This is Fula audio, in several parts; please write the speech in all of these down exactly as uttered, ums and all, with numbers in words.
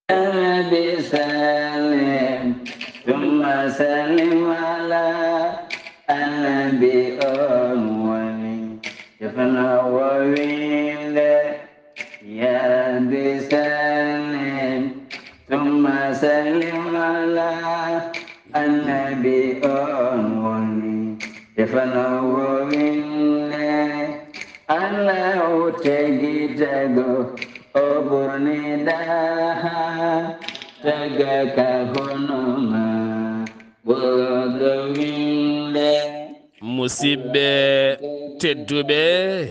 Rabbi sallim, thumma sallim ala annabi on woni tefno wo winde. Ya Rabbi sallim, thumma sallim ala annabi on woni tefno wo winde. Allahu tagi tago o ɓurni daha taga ka honoma ɓurɗo winde. Musidɓe tedduɓe,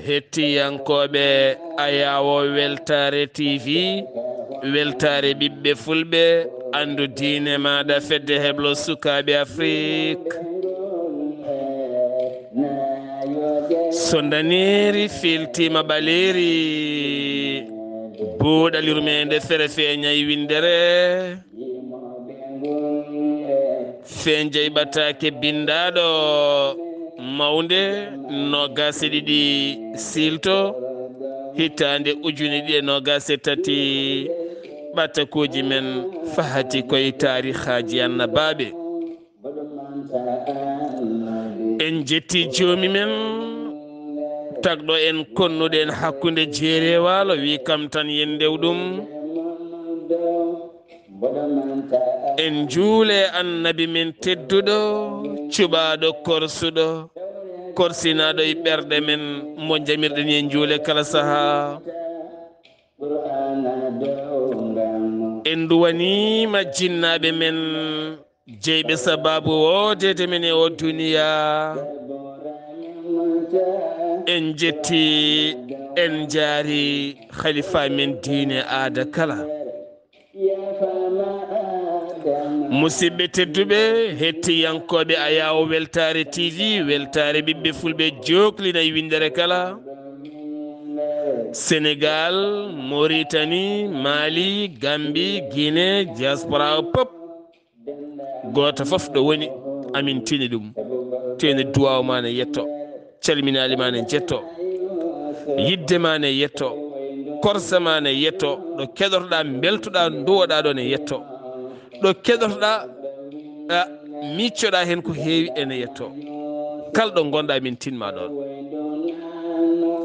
hettiyankooɓe Ayawo Weltaare T V, Weltaare ɓiɓɓe Fulɓe, anndu diine maaɗa, fedde heblo sukaaɓe Afrik. So ndaneeri filtiima ɓaleeri, buuɗal yurmeende fere feeñay winndere. Feen jeyɓataake binndaaɗo mawnde noogaas e ɗiɗi siilto hitaande ujune ɗiɗi e noogaas e tati. Ɓatakuuji men fahati koye taarihaaji annabaaɓe. En jetti joomi men, tagɗo en konnuɗe en hakkunde jeere e waalo, wi kam tan yen ndew ɗum. En njuule annabi men tedduɗo, cuɓaaɗo korsuɗo, korsinaaɗo e ɓerɗe men, mo jamirɗen e njuule kala sahaa. En nduwaniima jinnaaɓe men, jeyɓe sabaabu woodeede men e o duniya. En jetti, en njaari khalifa men diine aada kala. Musidɓe tedduɓe, hettiyankooɓe Ayawo Weltaare T V, Weltaare ɓiɓɓe Fulɓe jooklina e winndere kala. Senegal, Mauritanie, Mali, Gambie, Guinée, diaspora o pop. Gooto fof ɗo woni, amin tini ɗum. Tini duwaaw ma ne yetto. Calminaali ma ne njetto. Yidde ma ne yetto. Korsa ma ne yetto. Ɗo keɗotoɗaa, mbeltoɗaa, nduwoɗaa ɗo ne yetto. Ɗo keɗotoɗaa, a, miccoɗaa heen ko heewi ene yetto. Kala ɗo ngonɗaa, min tinma ɗoon.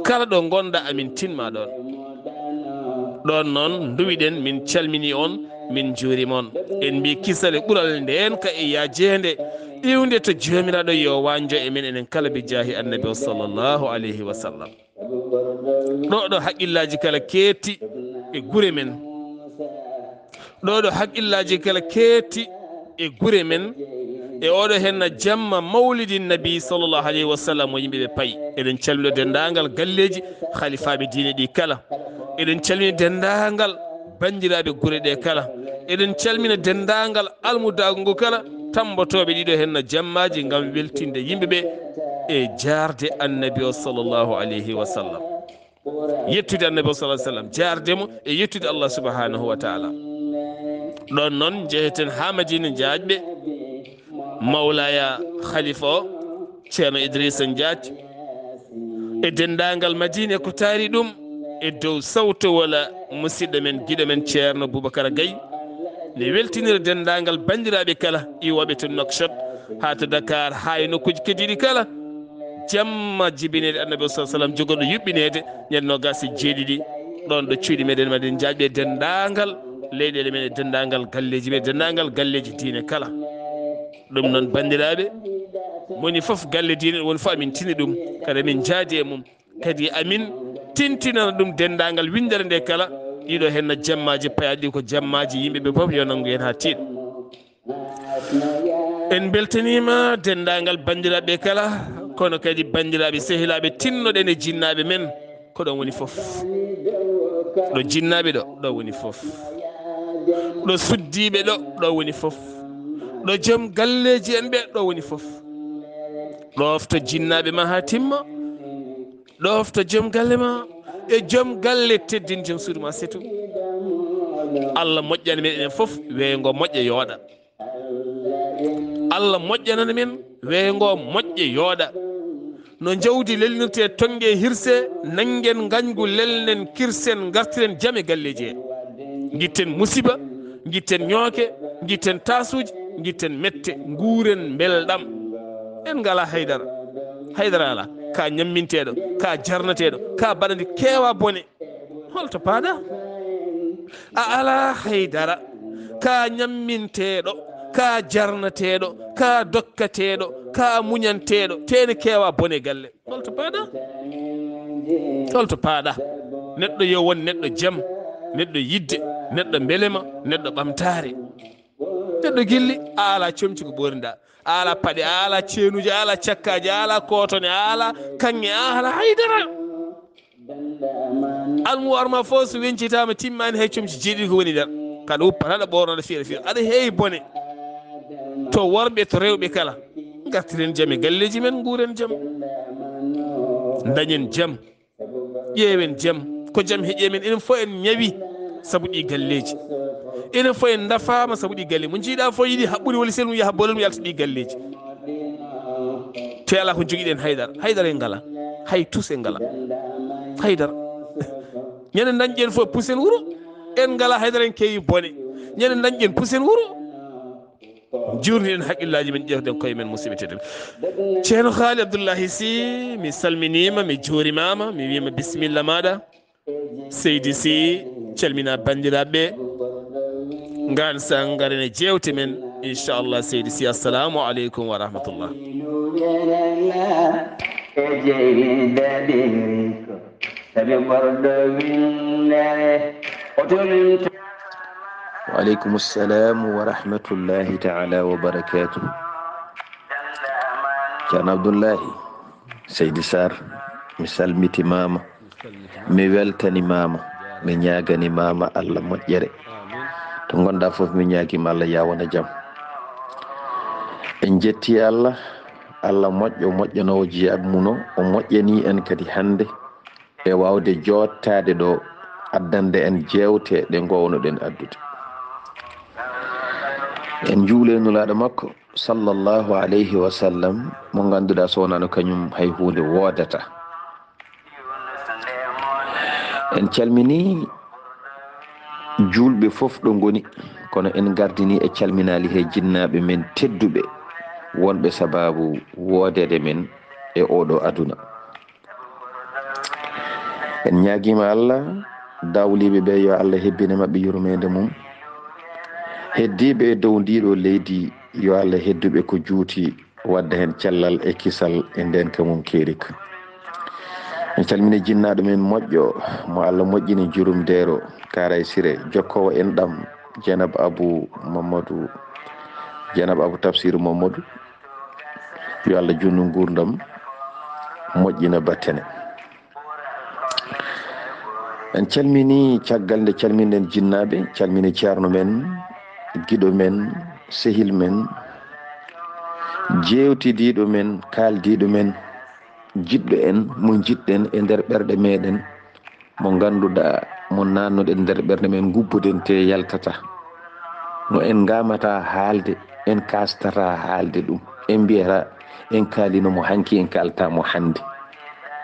Kala ɗo ngonɗaa, amin tinma ɗoon. Ɗoon noon, nduwiɗen, min calmini on, min njuurima on. En mbi kisal e ɓural ndeen ka e yaajeende, iwnde to Joomiraaɗo, yo waanjo e men enen kala, bi jaahi Annabi o, sallallahu alayhi wa sallam. Ɗo ɗo haqqillaaji kala keetti e gure men. Ɗo ɗo haqqillaaji kala keetti e gure men, e oɗo henna jamma mawlidi Nabi sallallahu alayhi wa sallam, mo yimɓe ɓe payi. Eɗen calmina denndaangal galleeji khalifaaɓe diine ɗi kala. Eɗen calmina denndaangal banndiraaɓe gure ɗe kala. Eɗen calmina denndaangal almudaagu ngu kala, tammbotooɓe ɗiɗo henna jammaaji ngam weltinde yimɓe ɓe e jaarde Annabi o sallallahu alayhi wa sallam. Yettude Annabi o sallallahu alayhi wa sallam, jaarde mo e yettude Allah subhanahu wa taala. Ɗoon noon njeheten haa Madina Njaajɓe, Mawlaya Khalifa o, Ceerno Idrissa Njaaj, e denndaangal Madina e ko taari ɗum, e dow sawto wala musidɗo men, giɗo men Ceerno Boubacar Gaye, ne weltinira denndaangal banndiraaɓe kala iwooɓe to Nouakchott haa to Dakar, haa e nokkuuji keddiiɗi kala. Jamma jibineede Annabi o sallallahu alayhi wa sallam, jogorɗo yuɓɓineede ñande noogaas e jeeɗiɗi, ɗoon ɗo cuuɗi meɗen Madina Njaajɓe, denndaangal leyɗeele men e denndaangal galleeji men, denndaangal galleeji diine kala. Ɗum noon, banndiraaɓe, moni fof galle diine, woni fof amin tini ɗum, kadi amin njaadi e mum, kadi amin tintinana ɗum denndaangal winndere nde kala. Ɗiɗo henna jammaaji payaaɗi ɗi ko jammaaji yimɓe ɓe fof, yo nanngu heen haa tiiɗa. En mbeltaniima denndaangal banndiraaɓe kala, kono kadi banndiraaɓe sehilaaɓe tinnoɗen e jinnaaɓe men, ko ɗon woni fof. Ɗo jinnaaɓe ɗo, ɗo woni fof. Ɗo suddiiɓe ɗo, ɗo woni fof. Ɗo joom galleeji en ɓe, ɗo woni fof. Ɗoofto jinnaaɓe ma haa timma. Ɗoofto joom galle ma e joom galle teddin joom suudu ma setu. Allah moƴƴana men enen fof, weeyo ngo moƴƴa yooɗa. Allah moƴƴanana men, weeyo ngo moƴƴa yooɗa. No jawdi lelnirte tonge hirse, nanngen ngañgu lelnen kirsen, ngartiren jam e galleeji he. Ngitten musiba, Jitten ñooke, jitten taasuuji, jitten mette, nguuren mbelɗam. En ngalaa Haydara. Haydara alaa. Ka ñamminteeɗo, ka jarnateeɗo, ka baɗandi keewa bone. Holto paaɗa? A alaa Haydara. Ka ñamminteeɗo, ka jarnateeɗo, ka dokkateeɗo, ka muñanteeɗo, teene keewa bone galle. Holto paaɗa? Holto paaɗa? Neɗɗo yo won neɗɗo jam, neɗɗo yidde, neɗɗo mbelema, neɗɗo ɓamtaare. Neɗɗo gilli, a alaa comci ko ɓoorinɗaa. A alaa paɗe, a alaa ceenuuji, a alaa cakkaaji, a alaa kootone, a alaa kaŋŋe, a alaa Haydara. Almuwar ma fof so weñcitaama, timmaani, hay comci jeeɗiɗi ko woni nder. Kaɗa wuppa, aɗa ɓoorno, aɗa fiya, aɗa fiya. Aɗa heewi bone. To worɓe, to rewɓe kala. Ngartiren jam e galleeji men, nguuren jam. Dañen jam. Ƴeewen jam. Ko jam heƴi e men. Enen fof en ñawi sabu ɗi galleeji. Enen fof en ndafaama sabu ɗi galleeji. Mo njiiɗa fof yiɗi haɓɓude walla selmum yaha bolol mum yalta ɗi galleeji. Te alaa ko jogiɗen Haydara. Haydara en ngalaa. Hay tus en ngalaa. Haydara. Ñande dañɗen fof pusen wuro. En ngalaa Haydara, en keewi bone. Ñande dañɗen pusen wuro. Jurniɗen haqqillaaji men, ƴeewden koye men, musidɓe tedduɓe. Ceerno Haali Abdullahi Si, mi salminiima, mi juurimaama, mi wiima bisimilla maaɗa. Seydi Si, calmina banndiraaɓe. Ngaan sangaren e jeewte men, inchallah. Seydi Si, assalamu aleykum wa rahmatullah. E jeyɗaɗi ko sabi ɓorɗo winndere, o tolinto. Wa aleykum salam wa rahmatullahi taala wa barakatuh. Ceerno Abdullahi, Seydi Sarr, mi salmitimaama, mi weltanimaama, mi ñaagani maama Allah moƴƴere. To ngonɗa fof, mi ñaagima Allah ya wona jam. En jetti Allah, Allah moƴƴo, moƴƴanoowo jiyaaɓe mum o, o moƴƴani en kadi hannde e waawde jooɗtaade ɗo, addande en jeewte ɗe ngownoɗen addude. En njuule Nulaaɗo makko, sallallahu alayhi wa sallam, mo ngannduɗaa so wonaano kañum hay huunde woodata. En calmini juulɓe fof ɗo ngoni, kono en ngardini e calminaali he jinnaaɓe men tedduɓe wonɓe sabaabu woodeede men e oɗo aduna. En ñaagiima Allah, dawliiɓe ɓe, yo Allah hebbine maɓɓe yurmeende mum. Heddiiɓe e dow ndiiɗo leydi, yo Allah hedduɓe ko juuti, wadda heen cellal e kisal e ndeenka mum keerik. En calmini jinnaaɗo men moƴƴo, mo Allah moƴƴini, Jurum Deero, Kaaray Sire, jokkoowo enɗam, Jeenab Abu Mamadou, Jeenab Abu Tafsiru Mamadou. Yo Allah juutnu nguurndam, moƴƴina battane. En calmini, caggal nde calminɗen jinnaaɓe, calmini ceerno men, giɗo men, sehil men, jeewtidiiɗo men, kaaldiiɗo men, jiɗɗo en, mo njiɗɗen e nder ɓerɗe meɗen, mo ngannduɗaa, mo naatnuɗen nder ɓerɗe men, ngubboden te yaltata. Mo en ngamata haalde, en kastata haalde ɗum. En mbiyata, en kaalino mo hanki, en kalta mo hannde.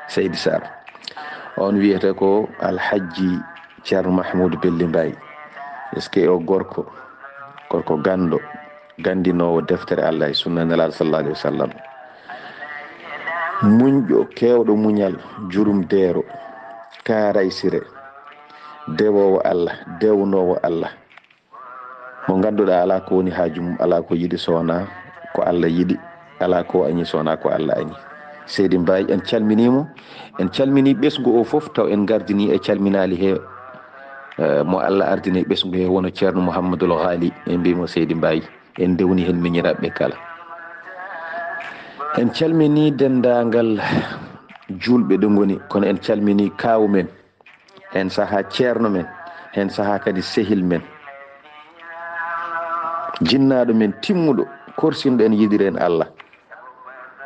Seydi Sarr. On wiyete ko Alhajji Ceerno Mahmoud Belli Mbaye. Est-ce que o gorko, gorko ganndo, ganndinoowo deftere Allah e sunna Nelaaɗo sallallahu alayhi wa sallam. Muñƴo, keewɗo muñal, Jurum Deero, Kaaray Sire, dewoowo Allah, dewnoowo Allah. Mo ngannduɗaa alaa ko woni haaju mum, alaa ko yiɗi so wonaa ko Allah yiɗi, alaa ko añi so wonaa ko Allah añi. Seydi Mbaye, en calminii mo, en calminii ɓesngu o fof, taw en ngardinii e calminaali he, eh, mo Allah ardini e ɓesngu he, woni Ceerno Mouhamadoul Ghali, en mbii mo Seydi Mbaye, en ndewni heen miñiraaɓe kala. En calminii denndaangal juulɓe ɗo ngoni, kono en calminii kaawu men, heen sahaa ceerno men, heen sahaa kadi sehil men. Jinnaaɗo men timmuɗo, korsinɗo en, yiɗiri en Allah.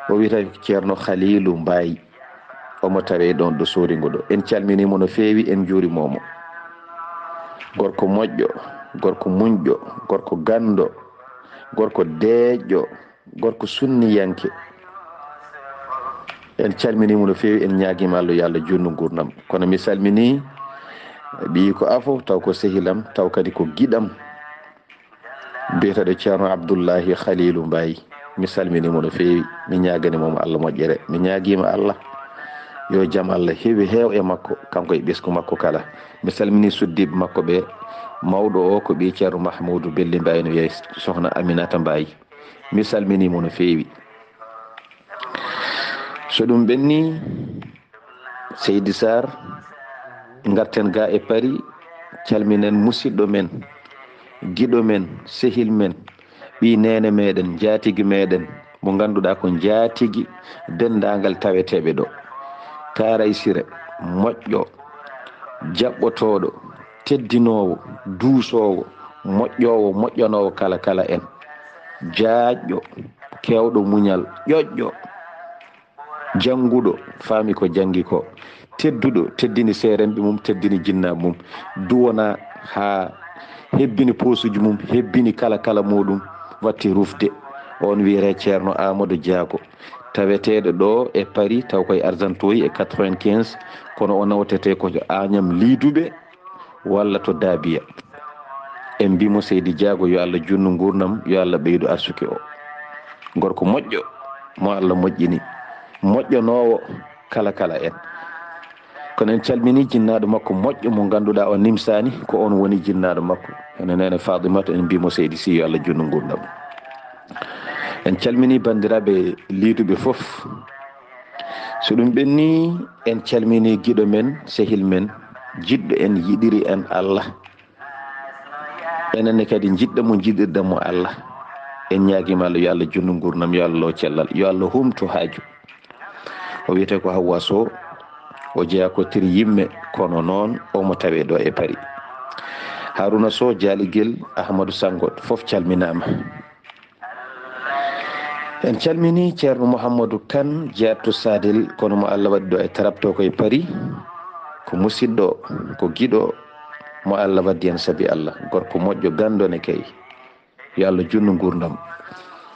O wiyata ko Ceerno Khalilu Mbaye. Omo tawee ɗoon ɗo Sooringo ɗo. En calminii mo no feewi, en njuuriima mo. Gorko moƴƴo, gorko muñƴo, gorko ganndo, gorko deeƴƴo, gorko sunniyanke. En calminii mo no feewi, en ñaagiima Allah, yo Allah juutnu nguurndam. Kono mi salminii ɓiyi ko afo, taw ko sehilam, taw kadi ko giɗam. Biyeteeɗo Ceerno Abdullahi Khalilu Mbaye, mi salminii mo no feewi, mi ñaaganii mo Allah moƴƴere, mi ñaagiima Allah yo jam Allah heewi heew e makko, kanko e ɓesngu makko kala. Mi salminii suddiiɓe makko ɓe, mawɗo o ko ɓii Ceerno Mahmuudu Belli Mbaye, no wiyee Sohna Aminata Mbaye. Mi salminii mo no feewi. So ɗum ɓennii, Seydi Sarr, ngarten ga e Paris, calminen musiɗɗo men, giɗo men, sehil men, ɓii neene meɗen, njaatigi meɗen, mo ngannduɗaa ko njaatigi denndaangal taweteeɓe ɗo. Kaaray Sire, moƴƴo, jaɓɓotooɗo, teddinoowo, duusoowo, moƴƴoowo, moƴƴanoowo kala kala en. Jaajɗo, keewɗo muñal, ƴoƴƴo, jannguɗo, faami ko janngi ko, tedduɗo, teddini seeremɓe mum, teddini jinnaaɓe mum, duwona haa hebbini poosuji mum, hebbini kala kala muɗum, watti rufde. On wiyetee Ceerno Amadou Diago, taweteeɗo ɗo e Paris, taw koye Argenteuil e quatre-vingt-quinze, kono o nawtetee ko Agnam Liiduɓe walla to Daabiya. En mbii mo Seydi Diago, yo Allah junnu nguurndam, yo Allah ɓeydu arsuki o. Gorko moƴƴo, mo Allah moƴƴini, moƴƴanoowo kala kala en. Kono en calminii jinnaaɗo makko moƴƴo mo ngannduɗaa o nimsaani, ko on woni jinnaaɗo makko. Ene neene Faatimata, en mbii mo Seydi Sy, yo Allah junnu nguurndam. En calminii banndiraaɓe Liiduɓe fof. So ɗum ɓennii, en calminii giɗo men, sehil men, jiɗɗo en, yiɗiri en Allah. Enen ne kadi njiɗɗo mo, njiɗirɗen mo Allah. En ñaagiima Allah, yo Allah junnu nguurndam, yo Allah lo cellal, yo Allah humtu haaju. O wiyetee ko Hawwa Sow, o jeyaa ko Tiri Yimme, kono noon omo tawee ɗo e Paris. Haruna Sow, Jaaligel, Ahmadou Sango, fof calminaama. En calminii Ceerno Mouhamadou Kane, Jeerto Sadel, kono mo Allah waɗi ɗo e Tarab to koye Paris. Ko musiɗɗo, ko giɗo mo Allah waddi en sabi Allah. Gorko moƴƴo, ganndo ne kay. Yo Allah junnu nguurndam.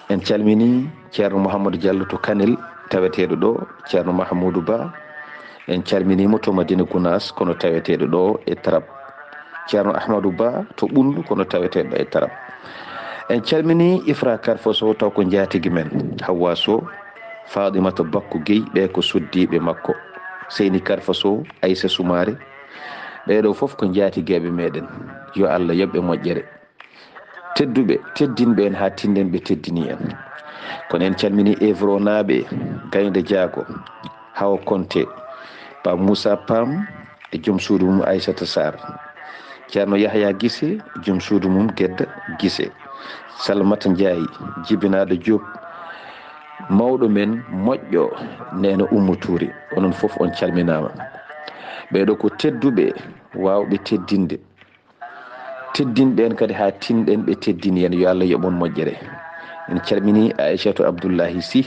En calminii Ceerno Mouhamadou Diallo to Kanel, taweteeɗo ɗo, Ceerno Mahmoudou Ba. En calminii mo to Madina Gounass, kono taweteeɗo ɗo e Tarab. Ceerno Ahmadou Ba to Ɓunndu, kono taweteeɗo e Tarab. En calminii Ifra Karfa Sow, taw ko njaatigi men, Hawwa Sow, Faaɗimata Bakku Guèye, ɓe ko suddiiɓe makko. Seyni Karfa Sow, Aysa Soumaré, ɓee ɗo fof ko njaatigeeɓe meɗen. Yo Allah yoɓ ɓe moƴƴere. Tedduɓe, teddinɓe en haa tinnden ɓe teddinii en. Kono en calminii Evronaaɓe, Gaynde Jaago, Hawa Konte, Pape Moussa Pam e joom suudu mum Aissata Sarr. Ceerno Yahya Gise, joom suudu mum Gedda Gise. Salamata Ndiaye, jibinaaɗo Diop, mawɗo men moƴƴo, neene Oumou Touré. Onon fof on calminaama. Ɓee ɗo ko tedduɓe, waawɓe teddinde. Teddinɓe en kadi haa tinɗen ɓe teddini en, yo Allah yoɓ on moƴƴere. En calminii Aissatou Abdoullahi Sy,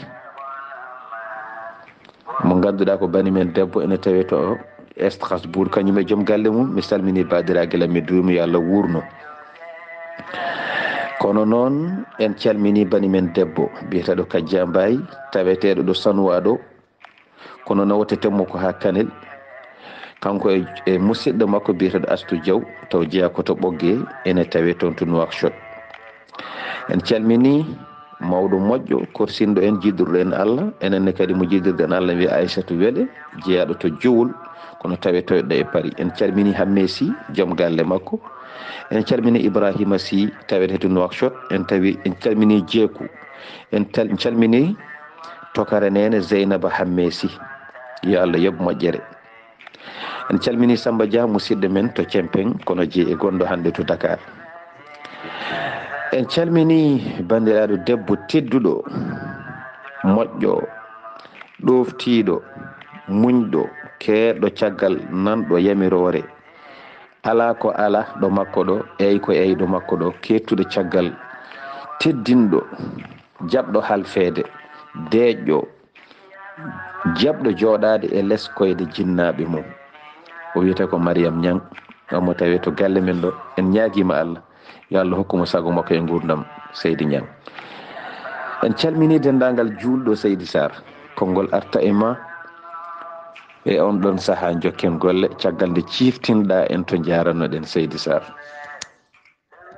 mo ngannduɗaa ko bani men debbo, ene tawee to Strasbourg, kañum e joom galle mum. Mi salminii baadiraagel am, mi duumi yo Allah wuurno. Kono noon en calminii bani men debbo biyeteeɗo Kajja Mbaye, taweteeɗo ɗo Sanuwa ɗo, kono naweteten mo ko haa Kanel. Kanko e, e musiɗɗo makko biyeteeɗo Astou Diaw, taw jeyaa ko to Ɓoggee, ene tawee toon to Nouakchott. En calminii mawɗo moƴƴo, korsinɗo en, jiɗirɗo en Allah. Enen ne kadi mo jiɗirɗen Allah, wiyee Aissatou Wele, jeyaaɗo to Jowol, kono tawetooɗo e Paris. En calminii Hammee Sy, joom galle makko. En calminii Ibrahima Sy, tawetee to Nouakchott. En tawi, en calminii Jeeku. En tal-, calminii Tokara Neene Zeynaba Hammee Sy. Yo Allah yoɓ moƴƴere. En calminii Samba Dia, musiɗɗo men to Cempeŋ, kono jeyi e gonɗo hannde to Dakar. En calminii banndiraaɗo debbo tedduɗo, moƴƴo, ɗooftiiɗo, muñɗo, keedɗo caggal, nanɗo yamiroore. Alaa ko alaa ɗo makko ɗo, eey ko eey ɗo makko ɗo, keedtuɗo caggal, teddinɗo, jaɓɗo halfeede, deeƴɗo, jaɓɗo jooɗaade e les koyɗe jinnaaɓe mum. O wiyetee ko Mariam Niang, omo tawee to galle men ɗo. En ñaagiima Allah, yo Allah hokku mo sago makko e nguurndam, Seydi Niang. En calminii denndaangal juulɗo Seydi Sarr, konngol arta e ma e on ɗon sahaa, njokken golle, caggal nde ciiftinɗaa en to njaaranoɗen Seydi Sarr.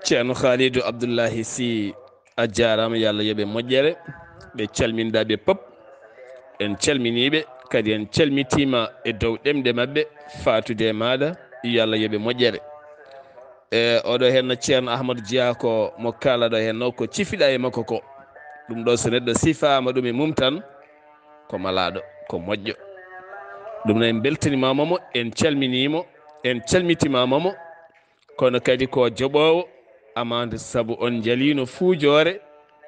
Ceerno Khalidou Abdoulahi Sy, a jaaraama, yo Allah yoɓe moƴƴere. Ɓe calminda ɓe pop. En calminiiɓe, kadi en calmitiima e dow ɗemɗe maɓɓe, faatude e maaɗa, yo Allah yoɓe moƴƴere. E oɗo henno Ceerno Ahmadou Jeyaa ko mo kaalaɗo henno ko cifiɗa e makko ko. Ɗum ɗo so neɗɗo sifaama ɗum e mum tan, ko malaaɗo, ko moƴƴo. Ɗum noon en mbeltaniima mo, en calminiimo, en calmitiima mo. Kono kadi ko joɓoowo amande, sabu on njaliino fuujoore,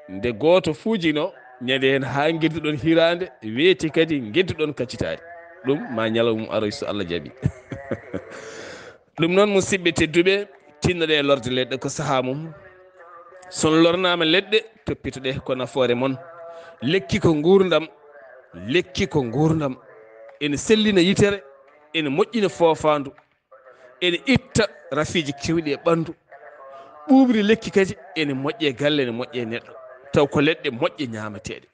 nde gooto fuujino, ñande heen haa ngedduɗon hiraande, weeti kadi ngedduɗon kaccitaari. Ɗum ma ñalawma mum aroy so Allah jaɓi. Ɗum noon, musidɓe tedduɓe, tinnoɗe e lorde leɗɗe ko sahaa mum. So on lornaama leɗɗe, toppitoɗe ko nafoore mon. Lekki ko nguurndam, lekki ko nguurndam. Ene sellina yitere, ene moƴƴina foofaandu. Ene itta rafiiji keewɗi e ɓanndu. Ɓuuɓri lekki kadi ene moƴƴi e galle, ene moƴƴi e neɗɗo. Taw ko leɗɗe moƴƴe ñaameteeɗe.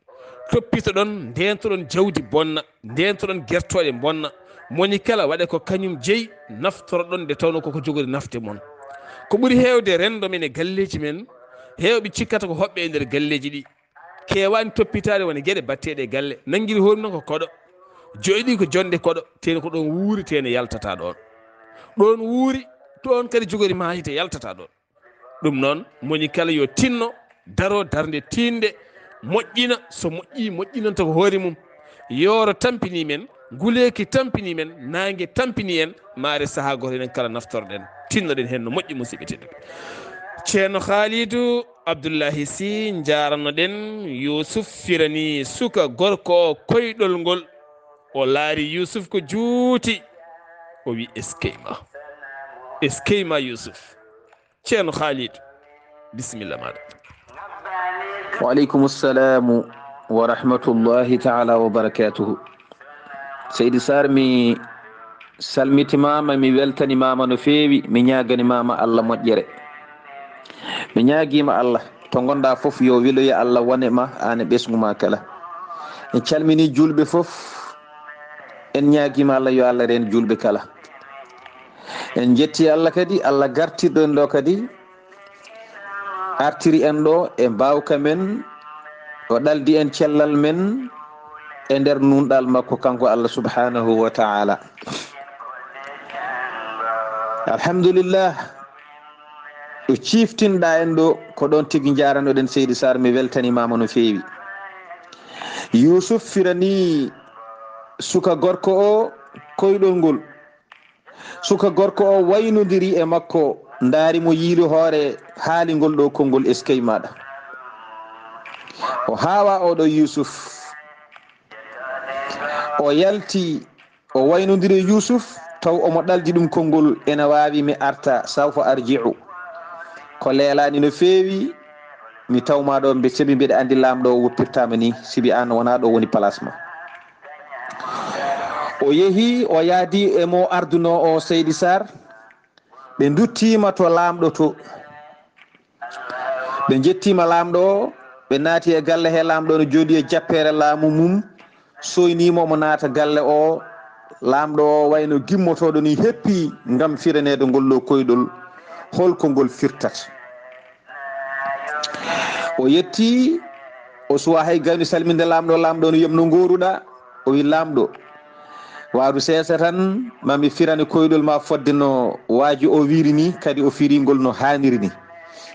Toppitoɗon, ndeentoɗon jawdi bonna, ndeentoɗon gertooɗe bonna. Moni kala waɗa ko kañum jeyi, naftoroɗon nde tawnoo koko jogori nafde mon. Ko ɓuri heewde renndo men e galleeji men, heewɓe cikkata ko hoɓɓe e nder galleeji ɗi. Keewaani toppitaade woni geɗe batteeɗe e galle. Nanngiri hoore mum ko koɗo. Joyɗi ko jonnde koɗo. Tee ko ɗoon wuuri, tee yaltata ɗoon. Ɗoon wuuri, ɗoon kadi jogori maayde, yaltata ɗoon. Ɗum noon, moni kala yo tinno, daro darnde tiiɗnde, moƴƴina, so moƴƴii, moƴƴinanta ko hoore mum. Yooro tampinii men, nguleeki tampinii men, naange tampinii en, maare sahaa gooto enen kala naftoroɗen. Tinnoɗen heen no moƴƴi, musidɓe tedduɓe. Ceerno Khalidou Abdoulahi Sy, njaaranoɗen. Yuusuf firanii suka gorko o koyɗol ngol. O laari Yuusuf ko juuti. O wi, "Eskey ma. Eskey ma, Yuusuf." Ceerno Khalidou, bisimilla maaɗa. Wa aleykum salamu wa rahmatullahi taala wa barakatuhu. Seydi Sarr, mi salmitimaama, mi weltanimaama no feewi, mi ñaaganimaama Allah moƴƴere. Mi ñaagiima Allah, to ngonɗaa fof, yo weluye Allah wone ma, aan e ɓesngu ma kala. En calminii juulɓe fof, en ñaagiima Allah, yo Allah reen juulɓe kala. En njettii Allah kadi, Allah gartirɗo en ɗo kadi, artiri en ɗo e mbaawka men, o ɗaldi en cellal men e nder nuunɗal makko, kanko Allah subhanahu wa ta'ala. Alhamdulillah, o ciiftinɗa en ɗo, ko ɗoon tigi njaaranoɗen, Seydi Sarr, mi weltanimaama no feewi. Yuusuf firanii suka gorko o koyɗol ngol. Suka gorko o waynodiri e makko, ndaari mo yiili hoore, haali ngol ɗo konngol, "Eskey maaɗa." O haawa oɗo Yuusuf. O yalti, o waynodiri e Yuusuf, taw omo ɗaldi ɗum konngol, "Ena waawi mi arta, sawfa arji'u." Ko leelaani no feewi, mi tawma ɗo, mbe-, sabi mbeɗa anndi laamɗo o woppirtaama ni, sibi aan wonaa ɗo woni place ma. O yehi, o yaadi e mo ardunoo o, Seydi Sarr. Ɓe nduttiima to laamɗo to. Ɓe njettiima laamɗo o, ɓe naati e galle he, laamɗo no jooɗi e jappeere laamu mum, soyniima omo naata galle o. Laamɗo o wayno gimmotooɗo ni, heppi ngam firaneede ngol ɗo koyɗol, holko ngol firtata. O yetti, o suwa hay gaynu salminde laamɗo, laamɗo no yiyam no ngooruɗa. O wi, "Laamɗo, waaru seesa tan, ma mi firane koyɗol ma fodde no waaji o wiiri ni, kadi o firi ngol no haaniri ni.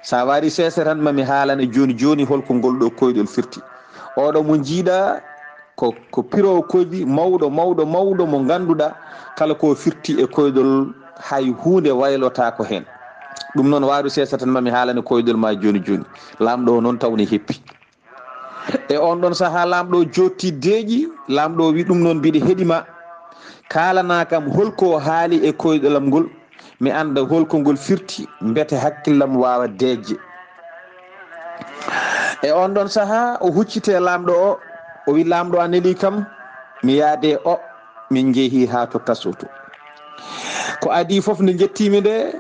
Sa waari seesa tan, ma mi haalane jooni jooni holko ngol ɗo koyɗol firti." Oɗo mo njiiɗa ko, ko piroowo koyɗi mawɗo, mawɗo, mawɗo mo ngannduɗa kala ko firti e koyɗol hay huunde waylotaako heen. Ɗum noon, waaru seesa tan, ma mi haalane koyɗol ma jooni jooni. Laamɗo o noon tawni heppi. E on ɗon sahaa, laamɗo o jootti deeƴi, laamɗo o wi, "Ɗum noon mbiɗa heɗi ma. Kaalanaa kam holko o haali e koyɗolam ngol, mi annda holko ngol firti, mbete hakkillam waawa deeƴde." E on ɗon sahaa, o hucciti e laamɗo o, o wi, "Laamɗo, a neli kam, mi yaade o, min njehi haa to taso to. Ko adii fof nde njettiimi nde,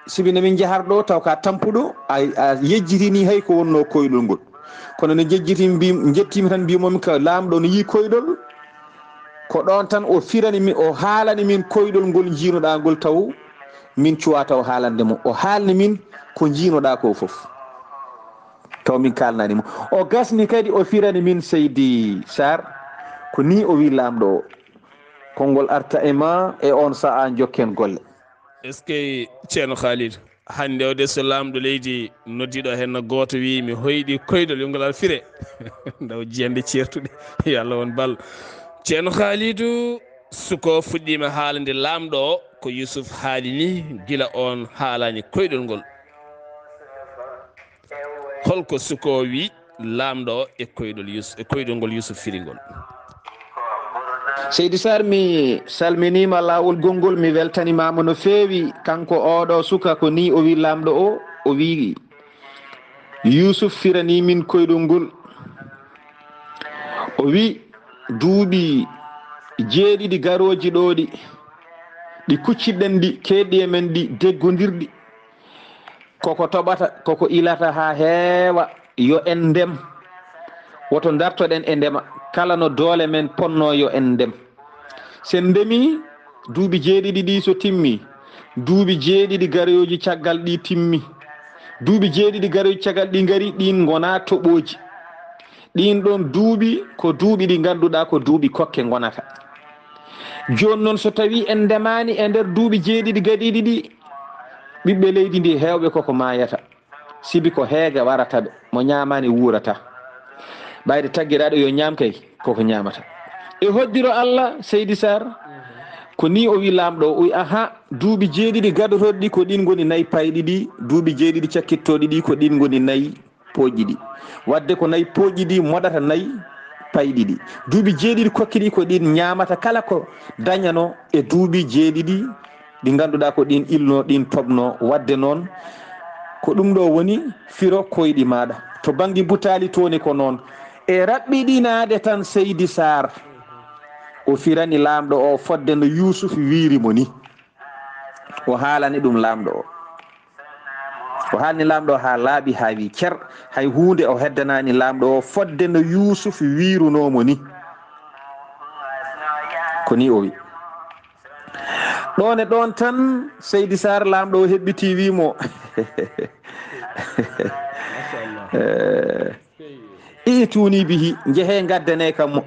sibi nde min njahar ɗo, taw ka tampuɗo, a, a yejjitini hay ko wonno koyɗol ngol. Kono nde njejjitimi, mbi-, njettiimi tan, mbimomi ka laamɗo no yii koyɗol, ko ɗon tan o firani mi, o haalani min koyɗol ngol njiinuɗaa ngol, taw Min cuwata o haalande mo. O haalni min ko njiinoɗaa ko fof. Taw min kaalnani mo. O gasni kadi o firani min Seydi Sarr. Ko ni o wi laamɗo o. Konngol arta e ma e on sa'a jokken golle. Est-ce que Ceerno Khalid, hannde o de so laamɗo leydi noddiɗo heen gooto wi mi hoyɗi koyɗol yongol alfire. Ndaw jiyande ceertuɗe. Yo Allah won bal. Ceerno Khalidu, suko fuɗɗiima haalande laamɗo o ko Yusuf haali ni gila on haalani koyɗol ngol. Holko suko wi laamɗo o e koyɗol Yus-, e koyɗol ngol Yusuf firi ngol? Seydi Sarr, mi salminiima laawol gonngol, mi weltanimaama no feewi. Kanko oɗo suka ko ni o wi laamɗo o, o wi Yusuf firani min koyɗol ngol. O wi duuɓi jeeɗiɗi garooji ɗo ɗi, ɗi kucciɗen ɗi, keedɗi e men ɗi, deggondirɗi. Koko toɓata, koko ilata haa heewa, yo en ndem. Woto ndartoɗen e ndema, kala no doole men ponno yo en ndem. Sen ndemi, duuɓi jeeɗiɗi ɗi so timmi, duuɓi jeeɗiɗi garooji caggal ɗi timmi. Duuɓi jeeɗiɗi garooji caggal ɗi ngari, ɗin ngona toɓooji. Ɗin ɗon duuɓi ko duuɓi ɗi ngannduɗaa ko duuɓi kokke ngonata. Jooni noon so tawii en ndemaani e nder duuɓi jeeɗiɗi gaɗiiɗi ɗi, ɓiɓɓe leydi ndi heewɓe koko maayata. Sibi ko heege warata ɓe, mo ñaamaani wuurata. Ɓayde taggiraaɗo yo ñaam kay, koko ñaamata. E hoddiro Allah, Seydi Sarr, ko ni o wi laamɗo o, o wi, aha, duuɓi jeeɗiɗi gaɗotooɗi ɗi ko ɗin ngoni nayi payɗi ɗi, duuɓi jeeɗiɗi cakkittooɗi ɗi ko ɗin ngoni nayi pooƴɗi ɗi. Wadde ko nayi pooƴɗi ɗi moɗata nayi payɗi ɗi. Duuɓi jeeɗiɗi kokki ɗi ko ɗin ñaamata kala ko dañano e duuɓi jeeɗiɗi ɗi ngannduɗaa ko ɗin ilno, ɗin toɓno. Wadde noon, ko ɗum ɗo woni firo koyɗi maaɗa. To bannge butaali tooni ko noon. E raɓɓiɗinaade tan Seydi Sarr, o firani laamɗo o fodde no Yuusuf wiiri mo ni. O haalani ɗum laamɗo o. O haalni laamɗo o haa laaɓi, haa wi cer, hay huunde o heddanaani laamɗo o fodde no Yuusuf wiirunoo mo ni. Ko ni o wi. Ɗoon e ɗoon tan, Seydi Sarr, laamɗo o heɓɓitii, wi mo, eh, i'tuunii bihi, njehee ngaddanee kam mo.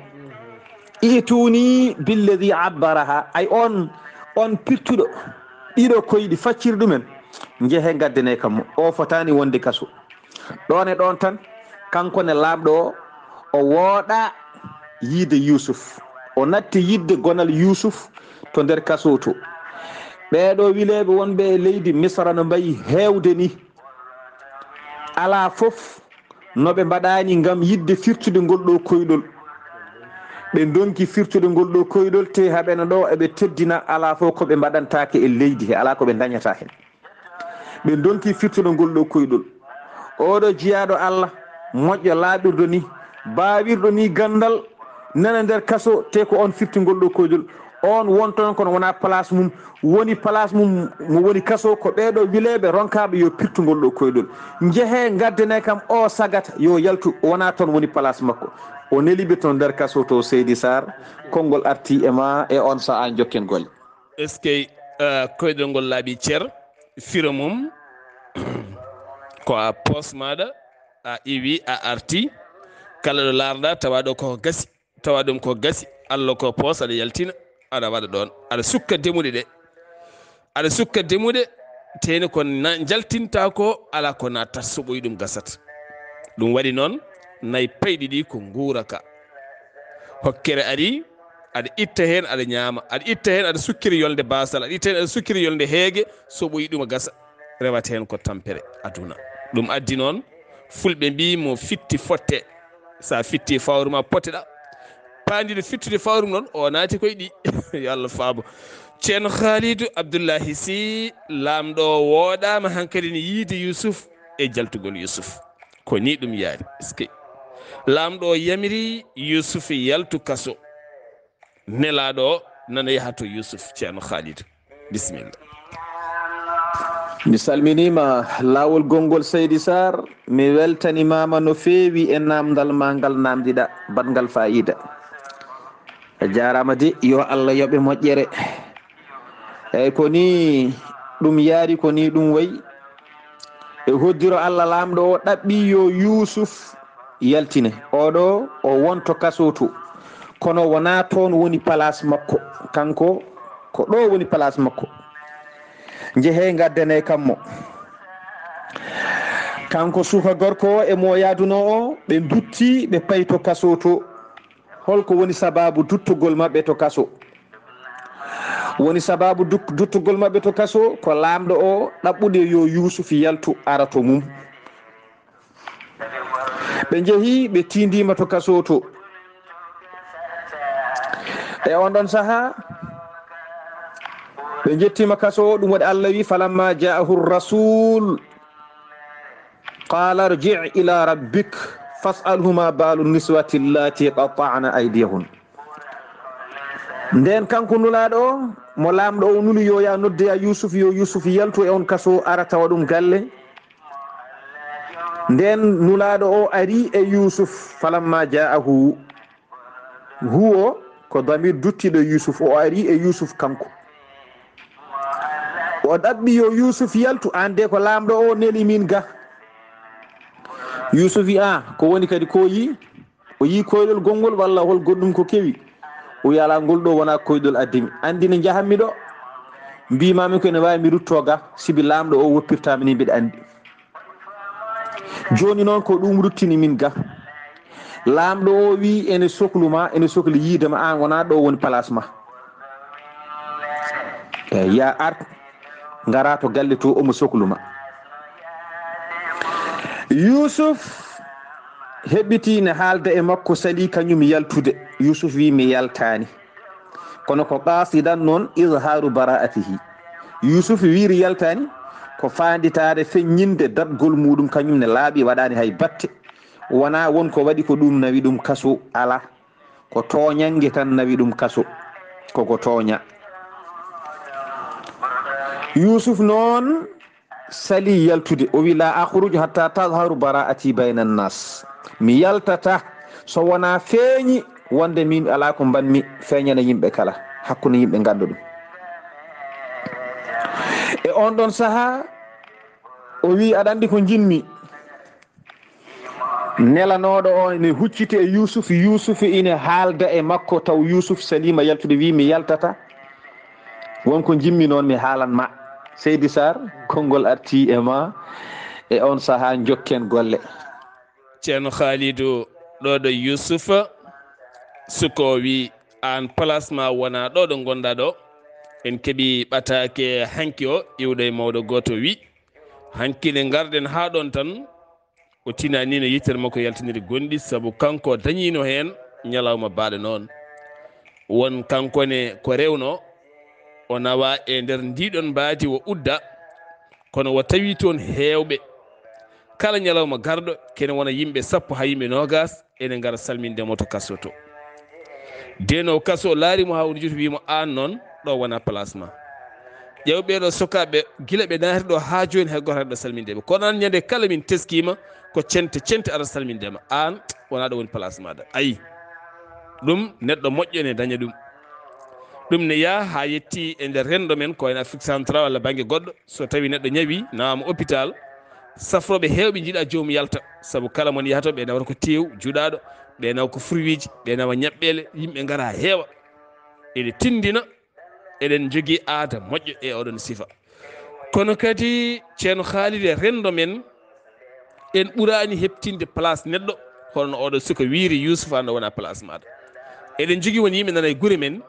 I'tuunii billadi abbaraha, ay on, on pirtuɗo ɗiɗo koyɗi, faccir ɗumen, njehee ngaddanee kam mo. O fotaani wonde kaso. Ɗoon e ɗoon tan, kanko ne laamɗo o, o wooɗa yiide Yuusuf. O natti yiɗde gonal Yuusuf to nder kaso to. Ɓeeɗo wileeɓe wonɓe e leydi Misra no mbayi heewde ni. Alaa fof no ɓe mbaɗaani ngam yiɗde firtude ngol ɗo koyɗol. Ɓe ndonki firtude ngol ɗo koyɗol, te haɓeno ɗo eɓe teddina, alaa fof ko ɓe mbaɗantaake e leydi he, alaa ko ɓe ndañata heen. Ɓe ndonki firtude ngol ɗo koyɗol. Oɗo jiyaaɗo Allah, moƴƴo laaɓirɗo ni, baawirɗo ni ganndal, nana nder kaso, te ko on firti ngol ɗo koyɗol. On won toon kono wonaa place mum, woni place mum, mo woni kaso, ko ɓeeɗo wileeɓe ronkaaɓe yo pirtu ngol ɗo koyɗol. Njehee, ngaddanee kam o sagata, yo yaltu, wonaa toon woni place makko. O neli ɓe toon nder kaso to, Seydi Sarr, konngol arti e ma e on sa'a jokken golle. Est-ce que, eh, koyɗol ngol laaɓi cer, firo mum ko a poos maaɗa, a iwi, a arti, kala ɗo laarɗa tawa ɗo koko gasi, tawa ɗum ko gasi, Allah ko poos, aɗa yaltina, aɗa waɗa ɗoon, aɗa sukka demuɗe ɗe, aɗa sukka demuɗe, teni ko na-, njaltinta ko, ala ko natta, so ɓoyi ɗum gasat. Ɗum waɗi noon, nayi payɗi ɗi ko nguura ka. Hokkere ari, aɗa itta heen, aɗa ñaama, aɗa itta heen, aɗa sukkiri yolnde baasal, aɗa itta heen, aɗa sukkiri yolnde heege, so ɓoyi ɗum gasa, rewata heen ko tampere aduna. Ɗum addi noon, fulɓe mbii mo fitti fotte, sa fitti fawru ma potteɗa. Paandiɗo fittude fawru noon, o naati koye ɗi. Yo Allah faabo. Ceerno Khalidou Abdoulahi Sy, laamɗo o wooɗaama hankadi ne yiide Yusuf e jaltugol Yusuf. Ko ni ɗum yaari. Est-ce que laamɗo o yamiri Yusuf yaltu kaso? Nelaaɗo o nana yaha to Yusuf, Ceerno Khalidou. Bisimilla. Mi salminiima laawol gonngol Seydi Sarr, mi weltanimaama no feewi e naamndal ma ngal naamndiɗa, baɗngal faayiida. A jaaraama de, yo Allah yoɓe moƴƴere. Eeyi, ko nii Ɗum yaari ko nii ɗum wayi. E hoddiro Allah laamɗo o ɗaɓɓi yo Yuusuf yaltine. Oɗo o wonto kaso to. Kono wonaa toon woni palaas makko. Kanko ko ɗo woni palaas makko. Njehee ngaddanee kam mo. Kanko suka gorko o e mo yaadunoo o, ɓe ndutti, ɓe payi to kaso to. Holko woni sababu duttugol maɓɓe to kaso? Woni sababu duk-, duttugol maɓɓe to kaso ko laamɗo o ɗaɓɓude yo Yuusuf yaltu ara to mum. Ɓe njehi, ɓe tiindiima to kaso to. E on ɗon saha, ɓe njettiima kaso, ɗum waɗi Allah wi, "Falamma ja'ahu rasul, qala irji' ila rabbik, fas'alhu ma balu niswati allati qata'na aydiyahun." Nden kanko nulaaɗo o, mo laamɗo o nuli yo ya noddoya Yuusuf, yo Yuusuf yaltu e on kaso, ara tawa ɗum galle. Nden nulaaɗo o ari e Yuusuf, falamma ja'ahu, huwo ko damir duttiɗo Yuusuf, o ari e Yuusuf kanko. O ɗaɓɓi yo Yuusuf yaltu, aan de ko laamɗo o neli min ga. Yuusuf wi, "A, ko woni kadi ko yi?" O yii koyɗol gonngol walla hol goɗɗum ko kewi? O wi, "Alaa, ngol ɗo wonaa koyɗol addimi. Anndi ne njahanmi ɗo. Mbiimaami ko ene waawi mi ruttoo ga, sibi laamɗo o woppirtaami ni mbiɗa anndi. Jooni noon ko ɗum ruttini min ga. Laamɗo o wi ene soklu ma, ene sokli yiide ma, aan wonaa ɗo woni palaas ma. Eey, yaa ar, ngaraa to galle to omo soklu ma." Yuusuf heɓɓitii ne haalda e makko, salii kañum yaltude. Yuusuf wi, "Mi yaltaani." Kono ko qasidan noon izharu bara'atihi. Yuusuf wiiri yaltaani ko faanditaare feññinde daɗgol muuɗum, kañum ne laaɓi, waɗaani hay batte. Wonaa won ko waɗi ko ɗum nawi ɗum kaso, alaa. Ko tooñannge tan nawi ɗum kaso. Koko tooña. Yuusuf noon salii yaltude. O wi, "La akhruju hatta tazharu bara'ati bayna nnas." Mi yaltata so wonaa feeñi wonde min alaa ko mbanmi feeñana yimɓe kala, hakkunde yimɓe ngannda ɗum. E on ɗon saha, o wi, "Aɗa anndi ko njiɗmi?" Nelanooɗo o ene hucciti e Yuusuf, Yuusuf ine haalda e makko, taw Yuusuf saliima yaltude, wi, "Mi yaltata, won ko njiɗmi noon mi haalan ma." Seydi Sarr, konngol arti e ma e on saha, njokken golle. Ceerno Khalidou, ɗo ɗo Yuusuf suko wi, "Aan place ma wona ɗo ɗo ngonɗa ɗo." En keɓi ɓataake hanki o iwɗo e mawɗo gooto wi, "Hanki nde ngarɗen haa ɗon tan." O tinani no yettere makko yaltiniri gonɗi, sabu kanko dañino heen ñalawma baaɗo noon. Won kanko ne ko rewno, o nawa e nder ndiɗon mbaadi o udda, kono o tawi toon heewɓe. Kala ñalawma garɗo, kene wona yimɓe sappo haa yimɓe noogas ene ngara salminde mo to kaso to. Deno kaso laari mo haa woni juuti, wii mo, "Aan noon, ɗo wona place ma. Ƴeew ɓeeɗo sokaaɓe, gila ɓe naati ɗo haa jooni, hay gooto haɗa salminde ɓe. Kono aan, ñande kala min teskiima, ko cente cente aɗa salminde ma. Aan, wona ɗo woni place maaɗa." Ayi, ɗum neɗɗo moƴƴo ne daña ɗum. Ɗum ne yaha haa yetti e nder renndo men, ko wayno Afrique centrale walla bannge goɗɗo. So tawi neɗɗo ñawi, nawama hôpital, safrooɓe heewɓe njiɗa joomum yalta, sabu kala mon yahata, ɓe nawata ko teew juɗaaɗo, ɓe nawa ko fruitji, ɓe nawa ñaɓɓeele, yimɓe ngara heewa. Ene tindina, eɗen njogii aada moƴƴo e oɗon sifa. Kono kadi, Ceerno Khalid, e renndo men, en ɓuraani heɓtinde place neɗɗo, hono oɗo suka wiiri, Yuusufa, no wona place maaɗa. Eɗen njogii won yimɓe nana e gure men,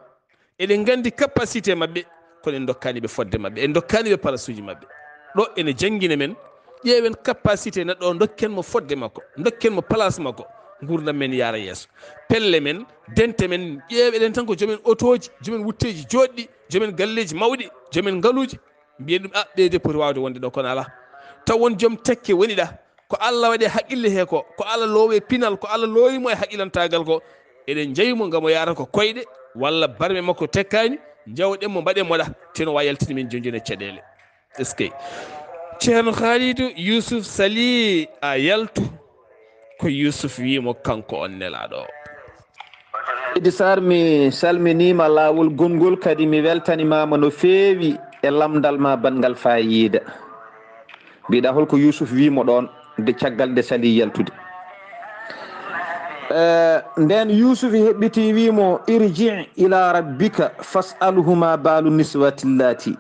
eɗen nganndi capacité maɓɓe, kono en ndokkaani ɓe fodde maɓɓe, en ndokkaani ɓe palasuuji maɓɓe. Ɗo ene janngina men, ƴeewen capacité neɗɗo o, ndokken mo fodde makko, ndokken mo place makko, nguurndam men yaara yeeso. Pelle men, dente men, ƴeeweɗen tan ko joomen otooji, joomen wutteeji jooɗɗi, joomen galleeji mawɗi, joomen ngaluuji, mbiyen ɗum, "A, ɓeede poti waawde wonde ɗo, kono alaa." Taw won joom tekke woni ɗa, ko Allah waɗi e haqqille he ko, ko Allah loowi e pinal, ko Allah loowi mo e haqqilantaagal ko. Eɗen njawi mo ngam o yaarata ko koyɗe, walla barme makko tekkaani, njawɗen mo, mbaɗen mo ɗa, teno wa yaltini min jonjone caɗeele. Est-ce que? Ceerno Khalidou, Yuusuf salii a yaltu, ko Yuusuf wii mo kanko on nelaaɗo o. Seydi Sarr, mi salminiima laawol gonngol, kadi mi weltanimaama no feewi. e lamndal ma banngal faayiida. Mbiɗa holko Yuusuf wii mo ɗoon de caggal nde sali yaltude. Eh, nden Yuusuf heɓɓiti wii mo, "Irji ila rabbika fas'alhu ma balu niswati llati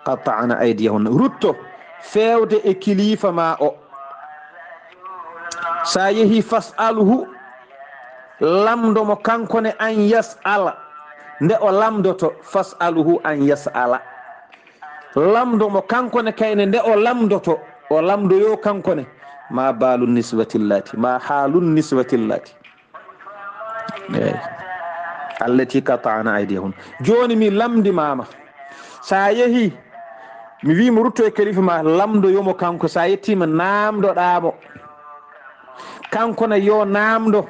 qata'na aydiyahunna." Rutto feewde e kilifa ma o. Sa yehi fas'alhu, lamndo mo kanko ne an yas'ala. Nde o lamndoto, fas'alhu an yas'ala. Lamndo mo kanko ne kayne nde o lamndoto, o lamndoyo kanko ne. Ma balu niswati llati, ma halun niswati llati. Eey. Allati qata'na aydiyahun. Jooni mi lamndi mama. Sa yehi, mi wi mo rutto e kalifa ma, lamndoyo mo kanko. Sa yettima, namdoɗa mo. Kanko ne yo namndo.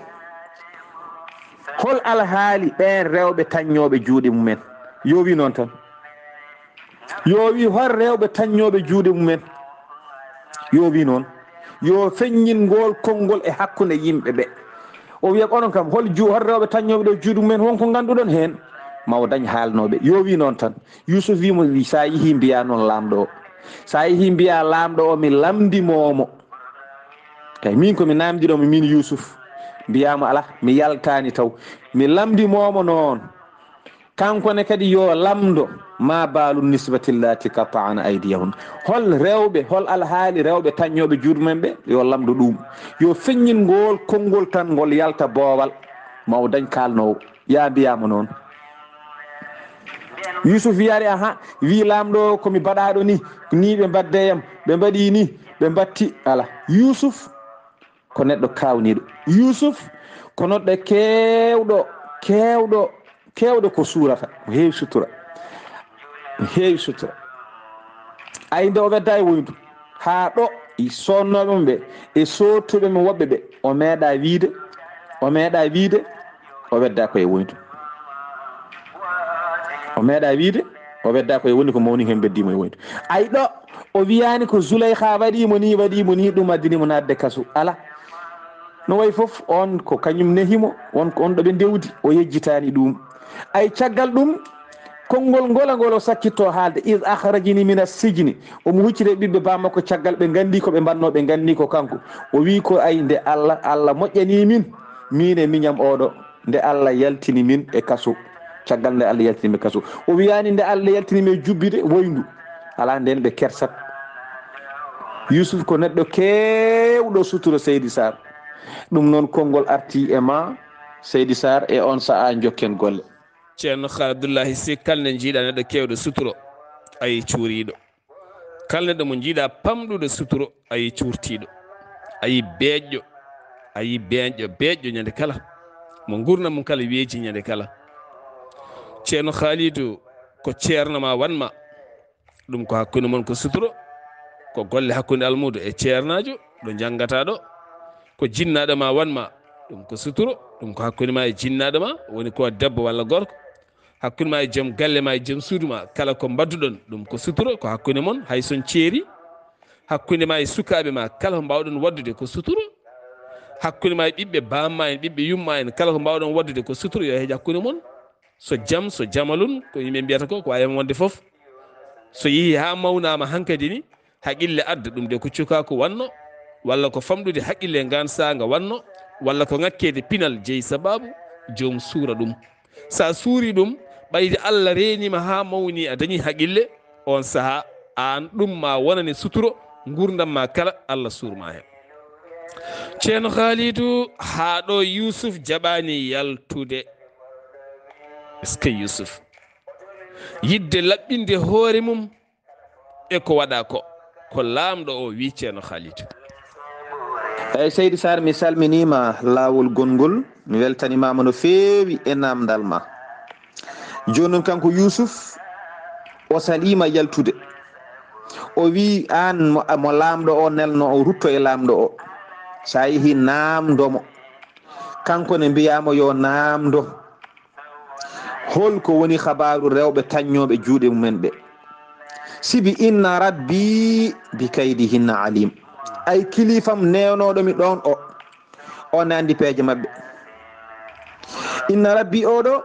Hol alhaali ɓeen rewɓe taññooɓe juuɗe mumen? Yo wi noon tan. Yo wi hol rewɓe taññooɓe juuɗe mumen? Yo wi noon. Yo feññin ngool konngol e hakkunde yimɓe ɓe. O wiya, "Onon kam, hol ju-, hol rewɓe taññooɓe ɗo juuɗe mumen? Won ko ngannduɗon heen?" Ma o dañ haalnooɓe. Yo wi noon tan. Yuusuf wi mo, wi, "Sa yehi mbiya noon laamɗo o. Sa yehi mbiya laamɗo o, mi lamndi moomo." Kay min ko mi namdiro mo min Yuusuf. Mbiya mo, "Alaa, mi yaltaani taw. Mi lamndi moomo noon." Kanko ne kadi yo lamndo, ma balu nisbati llati qata'na aydiyahun. Hol rewɓe, hol alhaali rewɓe taññooɓe juuɗe mumen ɓe? Yo lamndo ɗum. Yo feññin ngol konngol tan, ngol yalta boowal. Ma o dañ kaalnoowo. Ya mbiya mo noon. Yuusuf wiyaari, "Aha, wi laamɗo ko mi baɗaaɗo ni, ni ɓe mbadde yam, ɓe mbaɗi ni, ɓe mbatti." Ala. Yuusuf ko neɗɗo kaawniiɗo. Yuusuf ko neɗɗo keewɗo, keewɗo, keewɗo ko suurata. Mo heewi sutura. Mo heewi sutura. Ay nde o wedda e woyndu. Haa ɗo e soonnooɓe mum ɓe, e soottuɓe mum woɓɓe ɓe, o meeɗa wiide, o meeɗa wiide, o wedda ko e woyndu. O meeɗa wiide, o wedda ko e woyndu, ko mawni heen beddi mo e woyndu. Ay ɗo, o wiyaani ko Zuleyha waɗi mo ni, waɗi mo ni, ɗum addini mo naatde kaso. Ala. No wayi fof, on ko kañum nehi mo, on ko on ɗo ɓe ndewdi, o yejjitaani ɗum. Ay caggal ɗum, konngol ngola ngol o sakkitto haalde, "Iz akhrajani mina sijni." Omo huccita e ɓiɓɓe bammakko caggal ɓe nganndi ko ɓe mbanno, ɓe nganndi ko kanko. O wi ko ay nde Allah, Allah moƴƴani min, min e miñam oɗo. Nde Allah yaltini min e kaso, caggal nde Allah yaltini min e kaso. O wiyaani nde Allah yaltini min e jubbide woyndu. Ala nden ɓe kersat. Yuusuf ko neɗɗo keewɗo sutura, Seydi Sarr. Ɗum noon konngol arti e ma, Seydi Sarr, e on sa'a jokken golle. Ceerno Abdullahi Seek, kala nde njiiɗa neɗɗo keewɗo suturo, a yii cuuriiɗo. Kala neɗɗo mo njiiɗa pamɗuɗo suturo, a yii cuurtiiɗo. A yii beeƴƴo, a yii beeƴƴo, beeƴƴo ñande kala. Mo ngurndan mum kala weeji ñande kala. Ceerno Haalidu, ko ceerno ma wan ma. Ɗum ko hakkunde mon ko suturo. Ko golle hakkunde almuudo e ceernaajo, ɗo njanngata ɗo. Ko jinnaaɗo ma wan ma. Ɗum ko suturo. Ɗum ko hakkunde ma e jinnaaɗo ma, woni ko debbo walla gorko. Hakkunde ma e joom galle ma e joom suudu ma, kala ko mbadduɗon, ɗum ko suturo, ko hakkunde mon, hay son ceeri. Hakkunde ma e sukaaɓe ma, kala ko mbawɗon waddude, ko suturo. Hakkunde ma e ɓiɓɓe bamma en, ɓiɓɓe yumma en, kala ko mbawɗon waddude, ko suturo, yo heej hakkunde mon. So jam, so jamalun, ko yimɓe mbiyata ko, ko wawi hen wonde fof. So yeehi ha mawnama hankadi ni, haqille adda ɗum de ko cukaaku wanno, walla ko famɗude haqille ngan saanga wanno, walla ko ŋakkede pinal jeyi sababu, joom suura ɗum. Sa suuri ɗum, ɓayde Allah reenima ha mawni, a dañi haqille, on saha an ɗum ma wonane suturo, ngurdam ma kala Allah surma hen. Ceerno Haalidu, ha ɗo Yuusuf jaɓani yaltude. Est-ce que Yuusuf? Yidde laɓɓinde hoore mum e ko waɗa ko, ko laamɗo o wi Ceerno Haalidu. Eyyi, Seydi Sarr, mi salminima laawol gongol, mi weltanimama no feewi e namdal ma. Jooni noon, kanko Yuusuf, o salima yaltude. O wi, an mo, mo laamɗo o nelno o, rutto e laamɗo o. Sa yeehi, namdomo. Kanko ne mbiyamo yo namdo. Hol ko woni habaaru rewɓe taññooɓe juuɗe mumen ɓe? Sibi, inna rabbi bi kaydihinna alim. Ay kilifam newnooɗo mi ɗoon o, o ne anndi peeje maɓɓe. Inna rabbi oɗo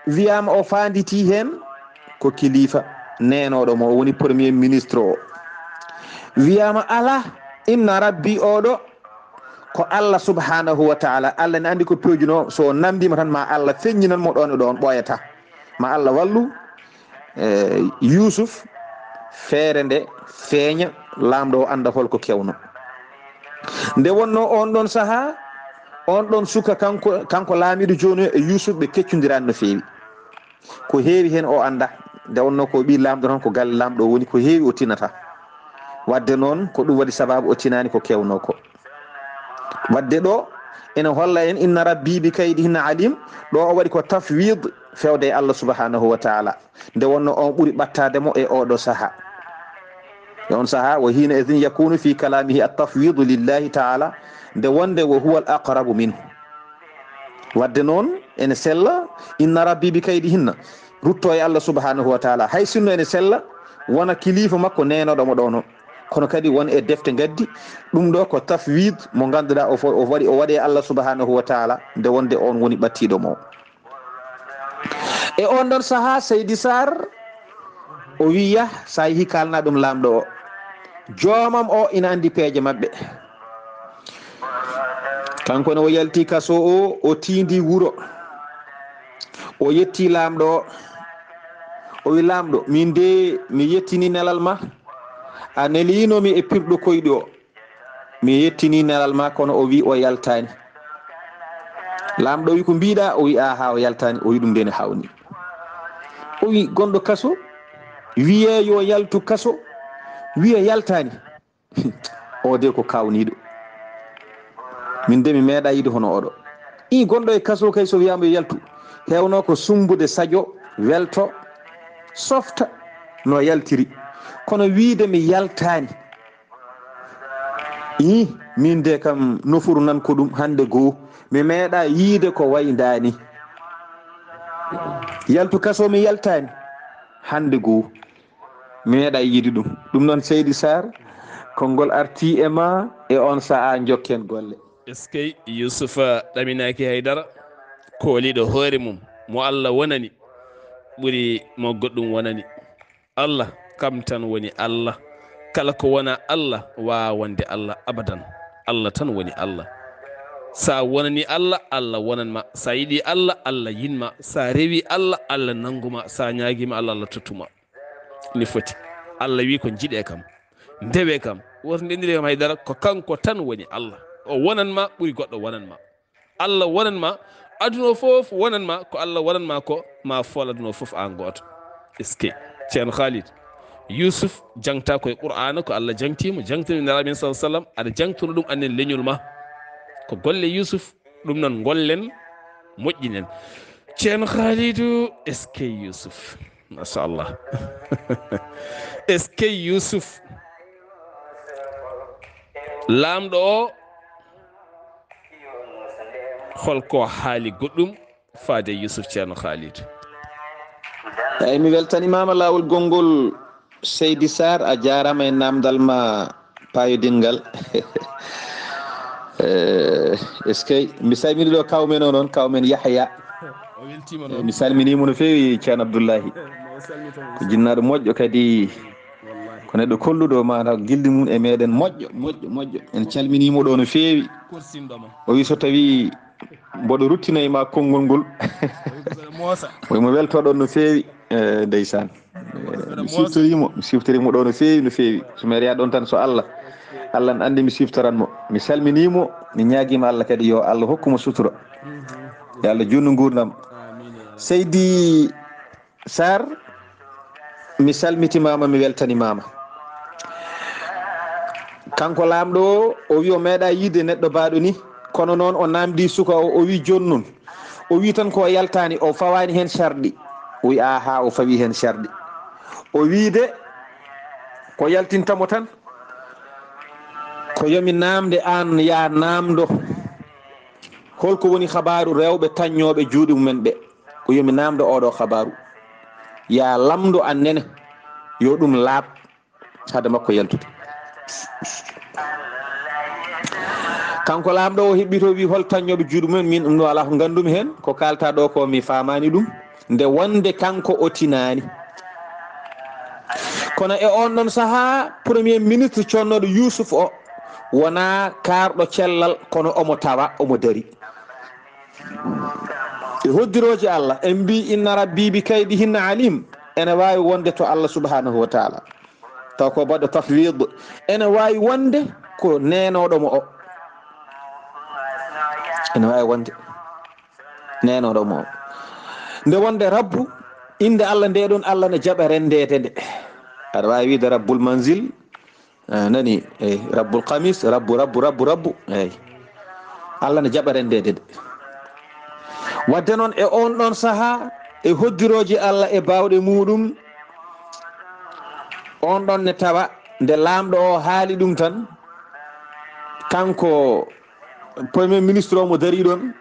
wiyama o faanditi heen ko kilifa. neenooɗo mo, o woni premier ministre o. Wiyaama, "Alaa, inna rabbi oɗo ko Allah subhanahu wa ta'ala." Allah ne anndi ko pewjunoo, so o namndiima tan, ma Allah feññinan mo ɗoon e ɗoon, ɓooyata. Ma Allah wallu, eh, Yuusuf, feere nde feeña, laamɗo o annda hol ko kewno. Nde wonnoo oon ɗoon sahaa, oon ɗoon suka kanko, kanko laamiiɗo jooni e Yuusuf ɓe keccondiraani no feewi. Ko heewi heen o annda. Nde wonnoo ko ɓii laamɗo tan ko galle laamɗo o woni, ko heewi o tinata. Wadde noon, ko ɗum waɗi sabaabu o tinaani ko kewnoo ko. Wadde ɗo ene holla en, "Inna rabbi bi kaydihinna alim." Ɗo o waɗi ko tafwid fewde e Allah subhanahu wa ta'ala. Nde wonnoo on ɓuri ɓattaade mo e oɗo saha. E on saha, "Wa hina idhin yakunu fi kalamihi at-tafwidu lillahi ta'ala." Nde wonde, "Wa huwa al-aqrabu minhu." Wadde noon, ene sella, "Inna rabbi bi kaydihinna." Rutto e Allah subhanahu wa ta'ala. Hay sinno ene sella, wona kilifa makko nenoɗo mo ɗono. Kono kadi won e defte gaddi, ɗum ɗo ko tafwid mo ngannduɗaa o fo-, o waɗi, o waɗi e Allah subhanahu wa ta'ala, nde wonde on woni ɓattiɗo mo. E on ɗon saha, Seydi Sarr, o wi, "Yah, sa yehi kalna ɗum laamɗo o. Joomam o ina anndi peeje maɓɓe." Kanko ne o yalti kaso o, o tiindi wuro. O yetti laamɗo o. O wi, "Laamɗo, min de mi yettini nelal ma. A nelino mi e pirɗo koyɗi o. Mi yettini nelal ma," kono o wi o yaltani. Laamɗo wi, "Ko mbiɗa?" O wi, "Aha, o yaltani." O wi, "Ɗum de ne hawni." O wi, "Gonɗo kaso wiye yo yaltu kaso, wiye yaltani." O de ko kawniiɗo. Min de mi meeɗa yiide hono oɗo. I gonɗo e kaso kay so wiyaama yo yaltu, hewno ko sumbude sajo, welto, softa no yaltiri. Kono wiide mi yaltaani, ii, min de kam nofuru nan ko ɗum hannde goo. Mi meeɗa yiide ko wayi ndaani. Yaltu kaso mi yaltaani hannde goo. Mi meeɗa yiide ɗum. Ɗum noon, Seydi Sarr, konngol arti e ma e on sa'a, njokken golle. Eskey, Yuusufa ɗaminaaki hay dara. Kooliiɗo hoore mum, mo Allah wonani, ɓuri mo goɗɗum wonani. Allah, kam tan woni Allah. Kala ko wona Allah, waawaa wonde Allah abadan. Allah tan woni Allah. Sa wonani Allah, Allah wonan ma. Sa yiɗi Allah, Allah yin ma. Sa rewi Allah, Allah nangu ma. Sa ñaagi ma Allah, Allah tottu ma. Ni foti. Allah wi ko jiɗe kam, ndewe kam, woto ndenndire kam hay dara, ko kanko tan woni Allah. O wonan ma ɓuri goɗɗo wonan ma. Allah wonan ma, aduna o fof wonan ma, ko Allah wonan ma ko, ma fool aduna o fof an gooto. Eskey. Ceerno Khalid, Yuusuf jangta koye Qur'aana, ko Allah jangti mo, jangtino Nelaaɗo men sallallahu alaihi wasallam, aɗa jangtuno ɗum annen leñol ma. Ko golle Yuusuf, ɗum noon ngollen, moƴƴinen. Ceerno Khalidou, eskey Yuusuf. Machallah. Eskey Yuusuf. Laamɗo o, holko haali goɗɗum faade Yuusuf Ceerno Khalidou? Eyi, mi weltanimaama laawol gonngol, Seydi Sarr, a jaaraama e naamndal ma paayodingal. Eh, eskey, mi salmini ɗo kawmen o noon, kawmen Yahya. O weltiima noon. Mi salminiimo no feewi, Ceerno Abdullahi. Mo salmito mo. Ko jinnaaɗo moƴƴo kadi. Wallahi. Ko neɗɗo kolluɗo maanaam gilɗi mum e meɗen moƴƴo, moƴƴo, moƴƴo. En calminiimo ɗo no feewi. Korsinɗo ma. O wi so tawi mboɗo ruttinoy ma konngol ngol. O wi ko saɗa moosa. O wi mo weltoɗon no feewi. Eh, ndeysaan. Eh, mi siftoriimo, mi siftoriimo ɗo no feewi, no feewi. So mi ari ɗon tan, so Allah, Allah ne anndi mi siftoran mo. Mi salminiimo, mi ñaagiima Allah kadi yo Allah hokku mo sutura. Yo Allah juutnu nguurndam. Amiin, ya Rabbi. Seydi Sarr, mi salmitimaama, mi weltanimaama. Kanko laamɗo o, o wi o meeɗa yiide neɗɗo baaɗo ni, kono noon o naamndi suka o, o wi jooni noon, o wi tan ko o yaltaani, o fawaani heen sarɗi. O wi, "Aha, o fawi heen sarɗi." O wi de, ko yaltinta mo tan, ko yo mi naamnde aan, yaa naamndo. Holko woni habaaru rewɓe taññooɓe juuɗe mumen ɓe? Ko yo mi naamndo oɗo habaaru. Yaa lamndo an nene, yo ɗum laaɓ hade makko yaltude. Kanko laamɗo o heɓɓito wi, "Hol taññooɓe juuɗe mumen?" Min ɗum ɗo alaa ko nganndumi heen. Ko kaalta ɗo ko mi faamaani ɗum. Nde wonde kanko o tinaani. Kono e on ɗon sahaa, premier ministre connooɗo Yuusuf o wonaa kaarɗo cellal, kono omo tawa, omo dari. E hoddirooji Allah, en mbii, "Inna rabbi bi kaydihinna alim." Ene waawi wonde to Allah subhanahu wa taala. Taw ko baɗɗo tafwid. Ene waawi wonde ko neenooɗo mo o. Ene waawi wonde neenooɗo mo o. Nde wonde rabbu, innde Allah nde ɗon, Allah ne jaɓa renndeede nde. Aɗa waawi wiide rabbul manzil, a nani, eyi, rabbul qamis, rabbu, rabbu, rabbu, rabbu, eyi. Allah ne jaɓa renndeede nde. Wadde noon, e on ɗon sahaa, e hoddirooji Allah e baawɗe muuɗum, on ɗon ne tawa, nde laamɗo o haali ɗum tan, kanko premier ministre o mo darii ɗon,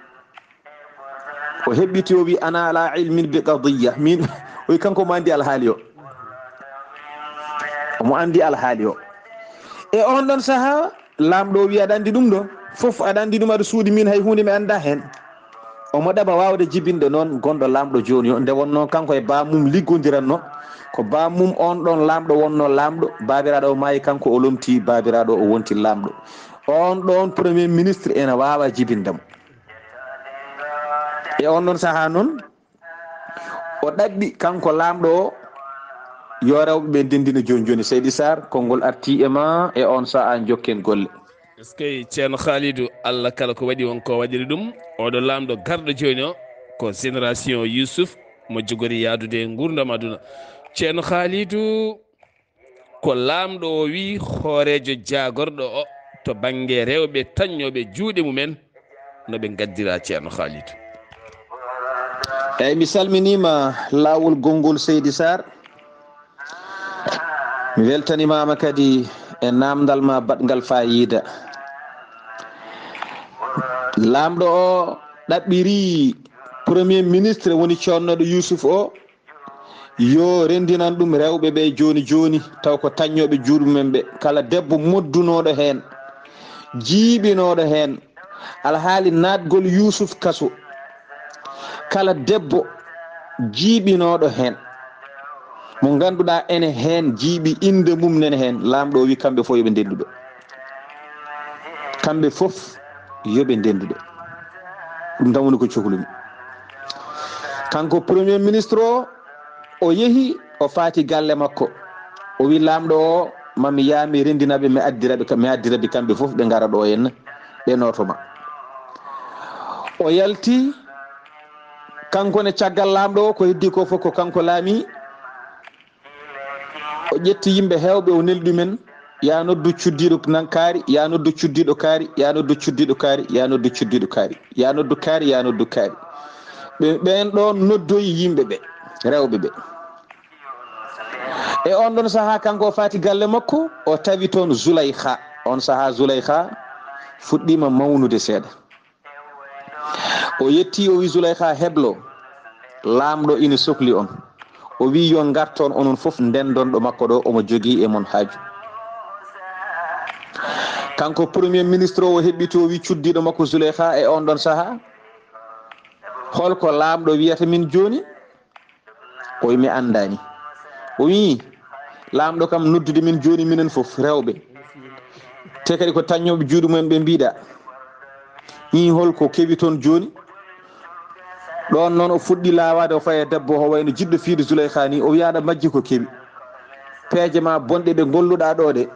o heɓɓiti, o wi, "Ana ala ilmin bi qadiyya." Min, o wi, kanko omo anndi alhaali o. Omo anndi alhaali o. E on ɗon sahaa, laamɗo o wi, "Aɗa anndi ɗum ɗo? Fof aɗa anndi ɗum, aɗa suuɗi min, hay huunde mi anndaa heen." Omo ɗaɓa waawde jibinde noon gonɗo laamɗo jooni o. Nde wonnoo kanko e baamum liggondiranno, ko baamum on ɗon laamɗo wonnoo laamɗo, baabiraaɗo o maayi, kanko o lomtii baabiraaɗo o wonti laamɗo. On ɗon premier ministre ene waawa jibinde mo. E on ɗon sahaa noon, o ɗaɓɓi kanko laamɗo o, yo rewɓe ɓe ndenndina jooni jooni. Seydi Sarr, konngol artii e ma, e on sahaa jokken golle. Eskey, Ceerno Khalidou, Allah kala ko waɗi won ko waɗiri ɗum. Oɗo laamɗo garɗo jooni o, ko génération Youssouf mo jogori yaadude e nguurndam aduna. Ceerno Khalidou, ko laamɗo o wi hooreejo jaagorɗo o to bannge rewɓe tañnooɓe juuɗe mumen, no ɓe ngaddira Ceerno Khalidou. Eyyi, mi salminiima laawol gonngol, Seydi Sarr. Mi weltanimaama kadi e naamndal ma baɗngal faayiida. Laamɗo o ɗaɓɓiri premier ministre woni connooɗo Youssouf o, yo renndinan ɗum rewɓe ɓe jooni jooni, taw ko tañnooɓe juuɗe mumen ɓe. Kala debbo moddunooɗo heen, jiiɓinooɗo heen, alhaali naatgol Youssouf kaso, kala debbo jiiɓinooɗo heen, mo ngannduɗaa ene heen jiiɓi, innde mum nene heen, laamɗo o wi kamɓe fof yo ɓe ndenndu ɗo. Kamɓe fof yo ɓe ndenndu ɗo. Ɗum tan woni ko cohlumi. Kanko premier ministre o, o yehi, o faati galle makko. O wi laamɗo o, "Ma mi yaami renndinaɓe, mi addiraɓe, mi addiraɓe kamɓe fof, ɓe ngara ɗo henna, ɓe nooto ma." O yalti, kanko ne caggal laamɗo o, ko heddi ko fof ko kanko laami. O ƴetti yimɓe heewɓe, o neli ɗumen, "Ya noddu cuddiiɗo nan kaari, ya noddu cuddiiɗo kaari, ya noddu cuddiiɗo kaari, ya noddu cuddiiɗo kaari, ya noddu kaari, ya noddu kaari." Ɓe, ɓeen ɗoon noddoyi yimɓe ɓe, rewɓe ɓe. E on ɗon sahaa, kanko o faati galle makko, o tawi toon Zulaykha. On sahaa Zulaykha fuɗɗiima mawnude seeɗa. O yetti, o wi Zulaykha, "Heblo, laamɗo ina sokli on." O wi, "Yo ngarton onon fof, ndenndon ɗo makko ɗo, omo jogii e mon haaju." Kanko premier ministre o, o heɓɓiti, o wi cuddiiɗo makko Zulaykha e on ɗon sahaa, "Holko laamɗo wiyata min jooni?" O wi, "Mi anndaani." O wi, "Laamɗo kam noddude min jooni minen fof rewɓe, te kadi ko tañnooɓe juuɗe mumen ɓe mbiɗa. Ii, holko kewi toon jooni?" Ɗoon noon o fuɗɗi laawaade, o fayi e debbo o wayno jiɗɗo fiyde Zulaykha ni, o wi, "Aɗa majji ko kewi. Peeje ma bonɗe ɗe ngolluɗaa ɗo ɗe,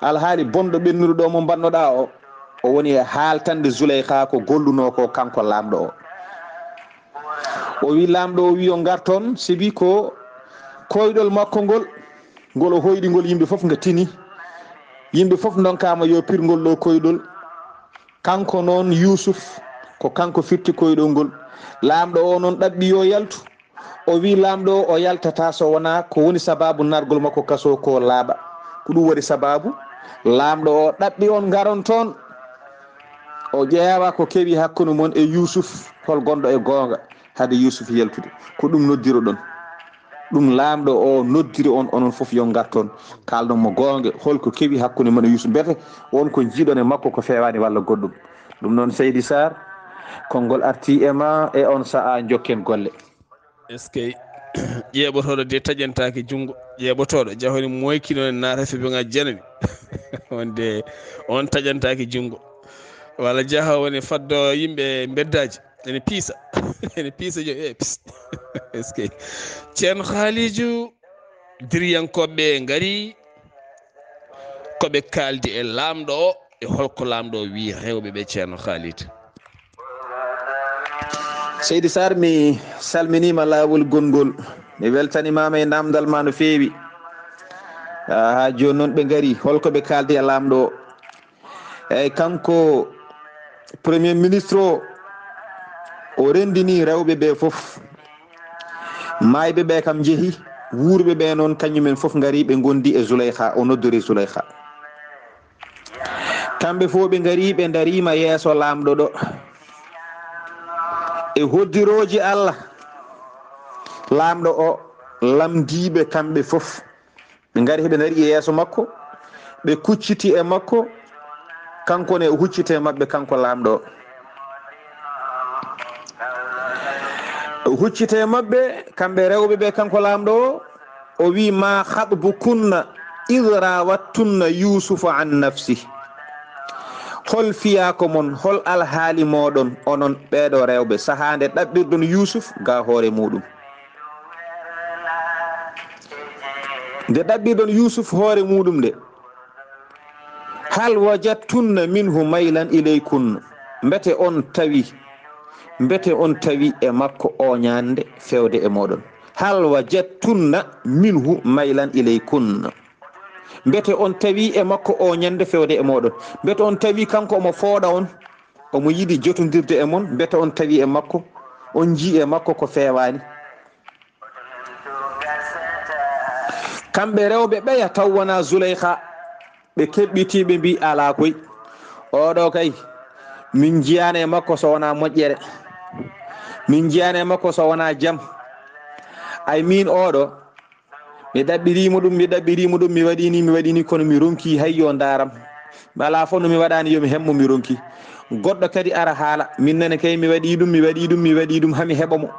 alhaali bonɗo ɓennuɗo ɗo mo mbaɗnoɗaa o." O woni e haaltande Zulaykha ko gollunoo ko kanko laamɗo o. O wi laamɗo o wi, "Yo ngar toon, sibi ko koyɗol makko ngol, ngol o hoyɗi ngol, yimɓe fof nga tini. Yimɓe fof ndonkaama yo pir ngol ɗo koyɗol. Kanko noon Yuusuf, ko kanko firti koyɗol ngol." Laamɗo o noon ɗaɓɓi yo yaltu. O wi laamɗo o, o yaltataa so wonaa ko woni sabaabu nargol makko kaso ko laaɓa. Ko ɗum waɗi sabaabu laamɗo o ɗaɓɓi on ngaron toon. O ƴeewa ko kewi hakkunde mon e Yuusuf, hol gonɗo e goonga, hade Yuusuf yaltude. Ko ɗum noddiroɗon. Ɗum laamɗo o noddiri on, onon fof yo ngar toon. Kaalɗon mo goonga, hol ko kewi hakkunde mon e Yuusuf. Mbete won ko njiiɗon e makko ko feewaani walla goɗɗum. Ɗum noon, Seydi Sarr, konngol artii e ma e on sa'a, njokken golle. Eskey. Ƴeeɓotooɗo de taƴantaake junngo. yeɓotooɗo, jaha woni moyki noon naata fi ɓe ngaa janami. Wonde on taƴantaaki junngo. Walla jaha woni faddo yimɓe mbeddaaji, ene piisa. Ene piisa jo, eh, pis. Est-ce que Ceerno Khalidou, diriyankooɓe ngari, ko ɓe kaaldi e laamɗo o, e holko laamɗo o wii rewɓe ɓe, Ceerno Khalid? Seydi Sarr, mi salminiima laawol gonngol. Mi weltanimaama e naamndal ma no feewi. Haa jooni noon ɓe ngari, holko ɓe kaaldi e laamɗo o? Eeyi, kanko Premier Ministre o, o renndini rewɓe ɓe fof. Maayɓe ɓe kam njehi, wuurɓe ɓe noon, kañumen fof ngari, ɓe ngondi e Zuleyha, o noddori Zuleyha. Kamɓe fof ɓe ngari, ɓe ndariima yeeso laamɗo ɗo. E hoddirooji Allah, laamɗo o lamndii ɓe kamɓe fof. Ɓe ngari, ɓe ndari e yeeso makko, ɓe kucciti e makko, kanko ne o hucciti e maɓɓe, kanko laamɗo o. O hucciti e maɓɓe, kamɓe rewɓe ɓe, kanko laamɗo o, o wii: "Ma khatbukunna idh rawattunna Yusufa an nafsi." Hol fiyaako mon, hol alhaali mooɗon, onon ɓeeɗo rewɓe, sahaa nde ɗaɓɓirɗon Yusuf ga hoore muuɗum? Nde ɗaɓɓirɗon Yusuf hoore muuɗum nde, "Hal wajadtunna minhu maylan ilaykunna?" Mbete on tawi, mbete on tawi e makko ooñande fewde e mooɗon? "Hal wajadtunna minhu maylan ilaykunna?" Mbete on tawi e makko ooñande fewde e mooɗon? Mbete on tawi kanko omo fooɗa on, omo yiɗi jotondirde e mon? Mbete on tawi e makko, on njii e makko ko feewaani? Kamɓe rewɓe ɓeya taw wonaa Zuleyha, ɓe keɓɓitii, ɓe mbii: "Alaa koy, oɗo kay, min njiyaani e makko so wonaa moƴƴere. Min njiyaani e makko so wonaa jam. Ay, min oɗo, mi ɗaɓɓiriimo ɗum, mi ɗaɓɓiriimo ɗum, mi waɗi ni, mi waɗi ni, kono mi ronki hay yo ndaaram. Mi alaa fof no mi waɗaani, yo mi heɓ mo, mi ronki. Goɗɗo kadi ara haala, min nene kay, mi waɗi ɗum, mi waɗi ɗum, mi waɗi ɗum, hami heɓa mo.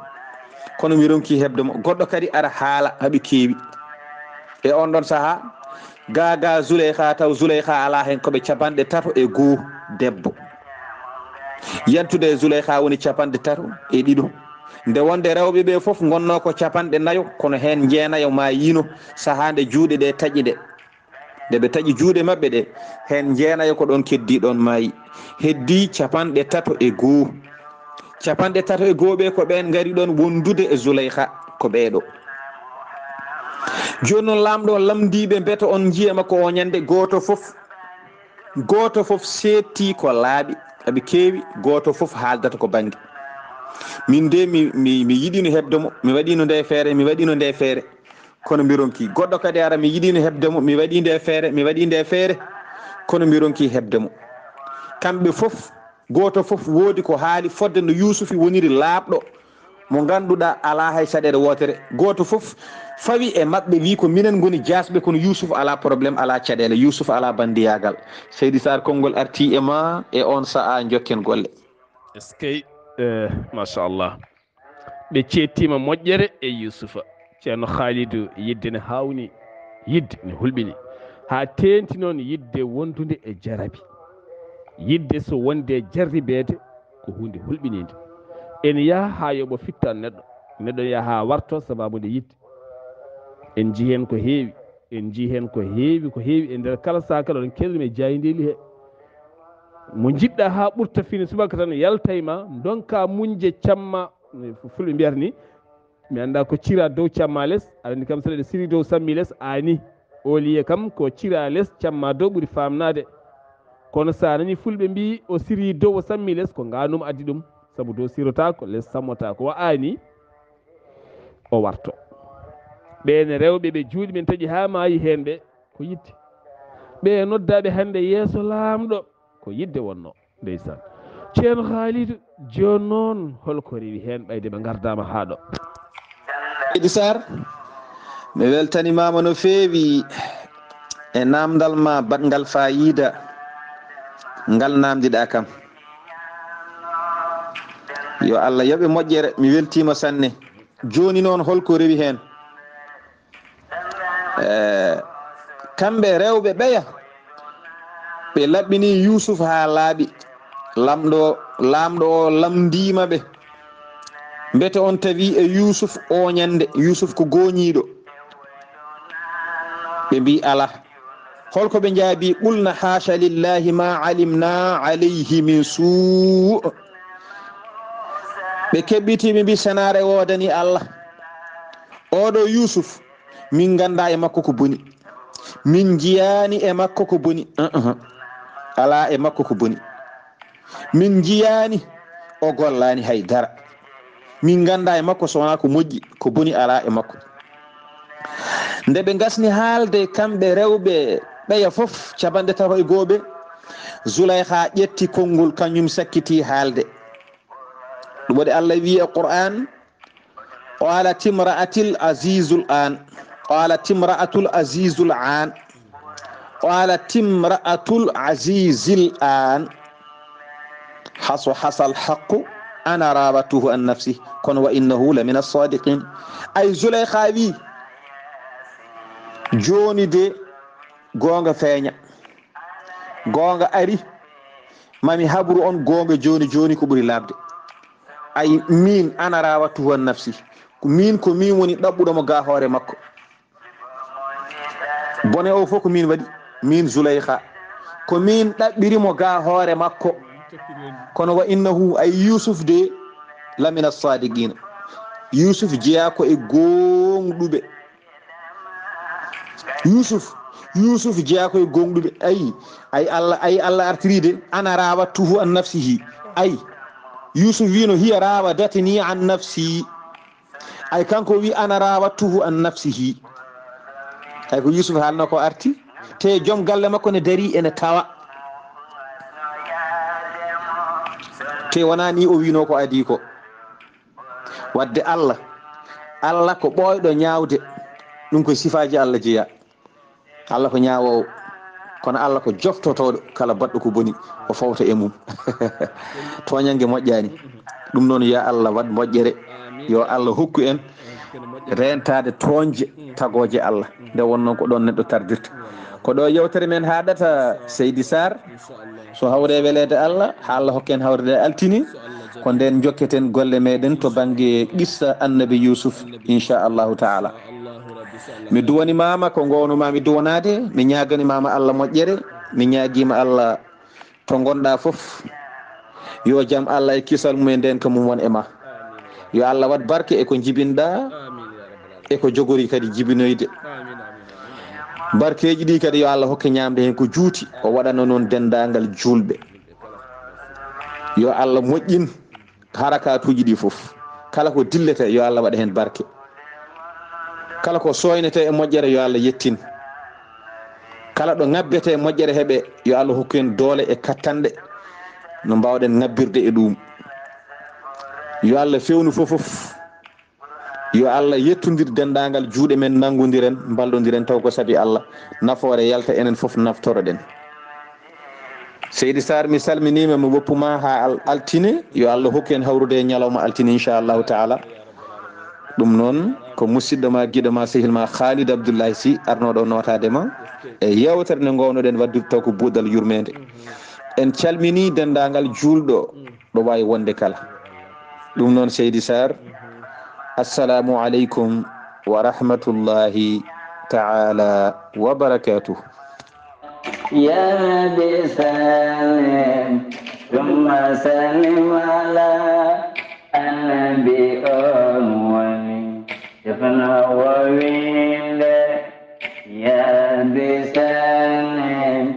Kono mi ronki heɓde mo." Goɗɗo kadi ara haala, haɓe keewi. E on ɗon sahaa, ga, ga Zuleyha, taw Zuleyha alaa heen ko ɓe capanɗe tato e goo debbo. Yaltude e Zuleyha woni capanɗe tato e ɗiɗo. Nde wonde rewɓe ɓe fof ngonnoo ko capanɗe nayo, kono heen njeenayo maayiino sahaa nde juuɗe ɗe taƴi nde. Nde ɓe taƴi juuɗe maɓɓe ɗe, heen njeenayo ko ɗoon keddii, ɗoon maayi. Heddii capanɗe tato e goo. Capanɗe tato e goo ɓe ko ɓeen ngari ɗoon wondude e Zuleyha, ko ɓeeɗo. Jooni noon laamɗo o lamndii ɓe, mbete on njii e makko ooñande? Gooto fof, gooto fof seettii ko laaɓi, aɓe keewi, gooto fof haaldata ko bannge. Min de mi, mi, mi yiɗino heɓde mo, mi waɗino nde feere, mi waɗino nde feere, kono mi ronki. Goɗɗo kadi ara, mi yiɗino heɓde mo, mi waɗi nde feere, mi waɗi nde feere, kono mi ronki heɓde mo. Kamɓe fof, gooto fof woodi ko haali fodde no Yuusufi woniri laaɓɗo, mo ngannduɗaa alaa hay caɗeele wootere. Gooto fof fawi e maɓɓe wii ko minen ngoni jaasɓe, kono Yuusuf alaa problème, alaa caɗeele, Yuusuf alaa banndiyaagal. Seydi Sarr, konngol artii e ma e on sa'a, njokken golle. Eskey, eh, machallah. Ɓe ceettiima moƴƴere e Yuusufa. Ceerno Haalidu, yidde ne haawni, yidde ne hulɓini. Haa teenti noon yidde wondude e jarabi. Yidde so wonde e jarribeede ko huunde hulɓiniinde. En yaha haa yoɓo fittan neɗɗo. Neɗɗo yaha haa warto sabaabu nde yidde. En njii heen ko heewi. En njii heen ko heewi, ko heewi e nder kala saakal, oɗon keɗoo mi e jaayndeeli he. Mo njiɗɗaa haa ɓurta fini subaka tan yaltay ma, ndonka muñde camma, fulɓe mbiyata ni, mi anndaa ko cira dow camma les, aɗa anndi kam so ɗe siri dow sammi les, aani, au lieu kam ko cira les camma dow ɓuri faamnaade. Kono so a nani fulɓe mbii o siri dow o sammi les, ko ngaanum addi ɗum, sabu dow sirotaako, les sammotaako. Wa aani, o warto. Ɓeen rewɓe ɓe juuɗe men taƴi haa maayi heen ɓe, ko yidde. Ɓe noddaaɓe hannde yeeso laamɗo, ko yidde wonnoo. Ndeysaan. Ceerno Haalidu, jooni noon, holko rewi heen ɓayde ɓe ngardaama haa ɗo? Seydi Sarr, mi weltanimaama no feewi e naamndal ma baɗngal faayiida ngal naamndiɗaa kam. Yo Allah yoɓe moƴƴere, mi weltiima sanne. Jooni noon, holko rewi heen? Eh, kamɓe rewɓe ɓeya, ɓe laɓɓini Yuusuf haa laaɓi. Lamɗo, laamɗo o lamndiima ɓe. Mbete on tawi e Yuusuf ooñannde? Yuusuf ko gooñiiɗo. Ɓe mbii alaa. Holko ɓe njaabi? "Qulna haasha lillahi ma alimna alayhi min suu." Ɓe keɓɓiti, ɓe mbii, "Senaare woodani Allah. Oɗo Yuusuf, min ngannda e makko ko boni. Min njiyaani e makko ko boni. Uh-uh. Alaa e makko ko boni. Min njiyaani o gollaani hay dara. Min ngannda e makko so wonaa ko moƴƴi, ko boni alaa e makko." Nde ɓe ngasni haalde, kamɓe rewɓe ɓeya fof, capanɗe tato e gooɓe, Zulaykha ƴetti konngol, kañum sakkiti haalde. Ɗum waɗi Allah wi'i e Qur'aan, "Qalat imra'atul azizul an." Qalat imra'atul azizul an. Qalat imra'atul azizil an. Haso hasal haqqu ana rawatuhu an nafsi. Kono wa innahu la min as-sadiqin. Ay Zulaykha wi, "Jooni de goonga feeña. Goonga ari. Mami habru on goonga jooni jooni ko ɓuri laaɓde. Ay min ana rawatuhu an nafsi. Min ko min woni ɗaɓɓuɗo mo ga hoore makko." Bone o fof ko min waɗi, min Zulaykha. Ko min ɗaɓɓiri mo ga hoore makko. Kono wa innahu, ay Yuusuf de, lamina sadiqina. Yuusuf jeyaa ko e gooŋɗuɓe. Yuusuf, Yuusuf jeyaa ko e gooŋɗuɓe. Ay, ay Allah, ay Allah artiri de, ana rawatuhu an nafsihi. Ay, Yuusuf wino, "Hiya rawadatni an nafsi." Ay, kanko wi, "Ana rawatuhu an nafsihi." Ay, ko Yuusuf haalno ko arti. Te joom galle makko ne dari ene tawa. Te wonaa ni o wino ko adii ko. Wadde Allah, Allah ko ɓooyɗo ñaawde. Ɗum ko sifaaji Allah jeyaa. Allah ko ñaawoowo, kono Allah ko joftotooɗo kala baɗɗo ko boni, o fawta e mum. Tooñannge moƴƴaani. Ɗum noon, yo Allah waɗ moƴƴere, yo Allah hokku en reentaade tooñje tagooje Allah. Nde wonnoo ko ɗoon neɗɗo tardirta. Ko ɗo yewtere men haaɗata, Seydi Sarr. So hawre weleede Allah, haa Allah hokke en hawrude altine, ko ndeen njokketen golle meɗen to bannge qissa Annabi Yuusuf, inchallahu taala. Mi duwanimaama ko ngoownomaami duwanaade, mi ñaaganimaama Allah moƴƴere, mi ñaagiima Allah to ngonɗa fof, yo jam Allah e kisal mum e ndeenka mum won e ma. Yo Allah waɗ barke e ko njibinɗa, e ko jogori kadi jibinoyde. Barkeeji ɗi kadi yo Allah hokke ñaamde heen ko juuti, o waɗana noon denndaangal juulɓe. Yo Allah moƴƴin harakatuuji ɗi fof. Kala ko dillete, yo Allah waɗ heen barke. Kala ko sooynete e moƴƴere, yo Allah yettin. Kala ɗo ŋabbete e moƴƴere heɓe, yo Allah hokku en doole e kattanɗe no mbaawɗen ŋabbirde e ɗum. Yo Allah fewnu fof fof. Yo Allah yettondir denndaangal juuɗe men, nanngondiren, mballondiren, taw ko sabi Allah, nafoore yalta enen fof, naftoroɗen. Seydi Sarr, mi salminiima, mi woppuma haa al-, altine. Yo Allah hokku en hawrude e ñalawma altine, inchallahu taala. Ɗum noon, ko musidɗo ma, giɗo ma, sehil ma Khalid Abdoulaye Sy, arnooɗo nootaade ma e yeewtere nde ngownoɗen waɗdude taw ko buuɗal yurmeende. En calminii denndaangal juulɗo ɗo waawi wonde kala. Ɗum noon, Seydi Sarr, assalamu aleykum wa rahmatullahi taala wa barakatuh. يا رب سلم ثم سلم على النبي أول. Ceerno o winnde, "Yaa Rabbi sallim,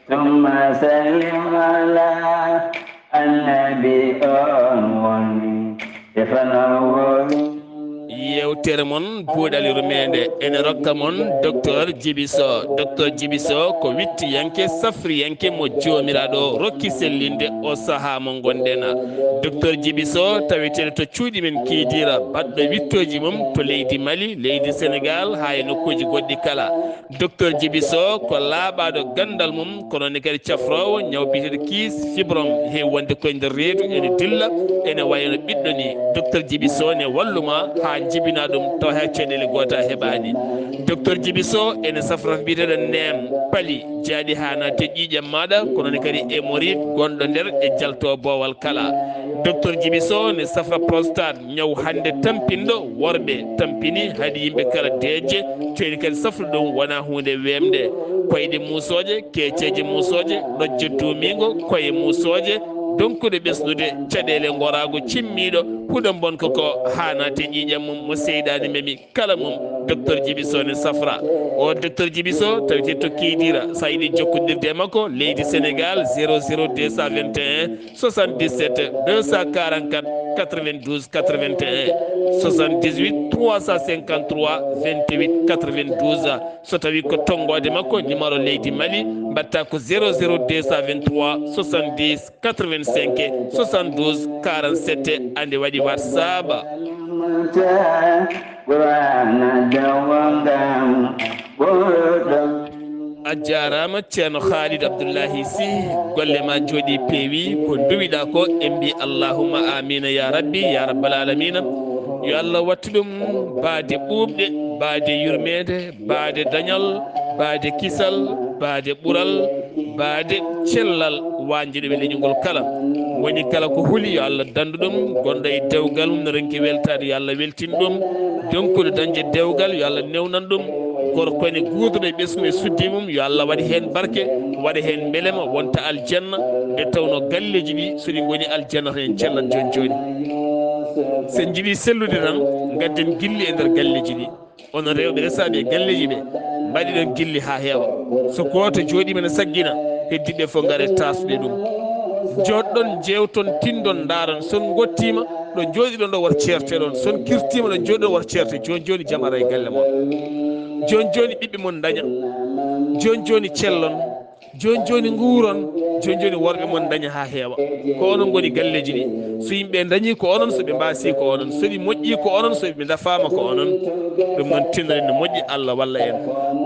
thumma sallim ala annabi." On woni Ceerno o winnde. Yewtere mon Buuɗal Yurmeende ene rokka mon Docteur Djiby Sow. Docteur Djiby Sow ko wittiyanke, safriyanke mo Joomiraaɗo rokki sellinde o sahaa mo ngonɗen. Docteur Djiby Sow taweteeɗo to cuuɗi men Kiidiira, baɗɗo wittooji mum to leydi Mali, leydi Senegaal, haa e nokkuuji goɗɗi kala. Docteur Djiby Sow ko laaɓaaɗo ganndal mum, kono ne kadi cafroowo ñaw biyeteeɗo kiis, fibrome, heewi wonde koye nder reedu, ene dilla, ene wayno ɓiɗɗo ni. Docteur Djiby Sow ne wallu ma haa Jibina ɗum tawa hay caɗeele gooto a heɓaani. Docteur Jibi Sow ene safra mbiyeteeɗo neem pali jaaɗi haa naati ƴiiƴam maaɗa, kono ne kadi hémorroïde gonɗo nder e jalto boowal kala. Docteur Jibi Sow ne safra prostate, ñaw hannde tampinɗo worɓe, tampini haɗi yimɓe kala deeƴde, coyni kadi safra ɗum wona huunde weemde. Koyɗe muusooje, keeceeje muusooje, ɗojjo duumiingo, koye muusooje, donkude ɓesnude, caɗeele ngoraagu cimmiiɗo, huɗo mbonko ko haa naati ƴiiƴam mum mo seyɗaani memi kala mum, Docteur Jibi Sow ne safra. O Docteur Jibi Sow tawete to Kiidira, so a yiɗi jokkondirde e makko, leydi Sénégal, zéro zéro deux cent vingt et un, soixante-dix-sept, deux cent quarante-quatre, quatre-vingt-douze, quatre-vingt-un, soixante-dix-huit, trois cent cinquante-trois, vingt-huit, quatre-vingt-douze. So tawi ko tonngoode makko, numéro leydi Mali, mbaɗta ko zéro zéro deux cent vingt-trois, soixante-dix, quatre-vingt-cinq, soixante-douze, quarante-sept, ande waɗi WhatsApp. Qur'ana dawangam bodo. A jaaraama, Ceerno Khalid Abdullahi Sy, golle ma njooɗi, peewi. Ko nduwiɗa ko, en mbi allahumma amina ya rabbi, ya rabbal alamina. Yo Allah wattu ɗum baade ɓuuɓɗe, baade yurmeende, baade dañal, baade kisal, baade ɓural, baade cellal, wañde ɗum e leñol ngol kala. Woni kala ko huli, yo Allah dandu ɗum, gonɗo e dewgal mum no ronki weltaade, yo Allah weltin ɗum. Donkuɗo dañde dewgal, yo Allah newnan ɗum. Gorko ene guurduɗo e ɓesngu e suddi mum, yo Allah waɗ heen barke, waɗa heen mbelema, wonta aljanna. Nde tawno galleeji ɗi, so ɗi ngoni aljanna, to en cellat jooni jooni. So en njiɗi sellude tan, ngadden gilli e nder galleeji ɗi. Onon rewɓe resaaɓe e galleeji ɓe, mbaɗi ɗon gilli haa heewa. So gooto jooɗiima ne saggina, heddiiɓe fof ngare taasde ɗum. Njooɗɗon, njeewton, tinndon, ndaaron. So on ngottiima, ɗo njooɗiɗon ɗo, wor ceerteɗon. So on kirtiima ɗo njooɗiɗon, wor ceerte. Jooni jooni jam ara e galle mon. Jooni jooni ɓiɓɓe mon ndaña. Jooni jooni cellon. Jooni jooni nguuron. Jooni jooni worɓe mon ndaña haa heewa. Ko onon ngoni galleeji ɗi. So yimɓe ndañii ko onon, so ɓe mbaasii ko onon. So ɗi moƴƴii ko onon, so ɓe ndafaama ko onon. Ɗum noon tinnoɗen no moƴƴi, Allah walla en.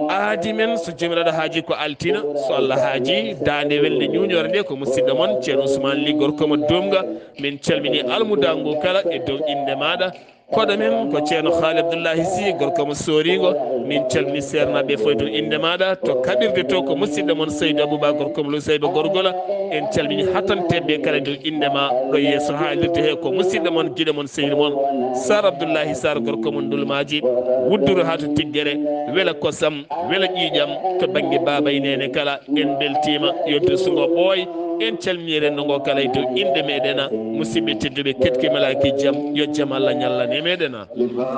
Aadi men, so Joomiraaɗo haajii ko altina, so Allah haajii, daande welnde ñuuñoore nde ko musidɗo mon, Ceerno Ousmane Ly, gorko mo Duumga. Min calminii almudaangu ngu kala e dow innde maaɗa. Koɗo men ko Ceerno Haali Abdullahi Sy, gorko mo Sooringo. Min calminii seernaaɓe fof e dow innde maaɗa. To kaɓirde to ko musidɗo mon Seydou Abouba, gorko mo Lousayba Gorgola. En calminii hatanteeɓe kala e dow innde ma. Ɗo yeeso haalirde he ko musidɗo mon, giɗo mon, sehil mon, Sar Abdullahi Sar, gorko mon Ndulmaaji, wudduru haa to Tiggere, wela kosam, wela ƴiiƴam, to bannge baaba e neene kala. En mbeltiima, yo dursu ngo ɓooy. En calminii renndo ngo kala e dow innde meeɗen. Musidɓe tedduɓe, keɗke malaaki jam, yo jam Allah ñallan e meeɗen.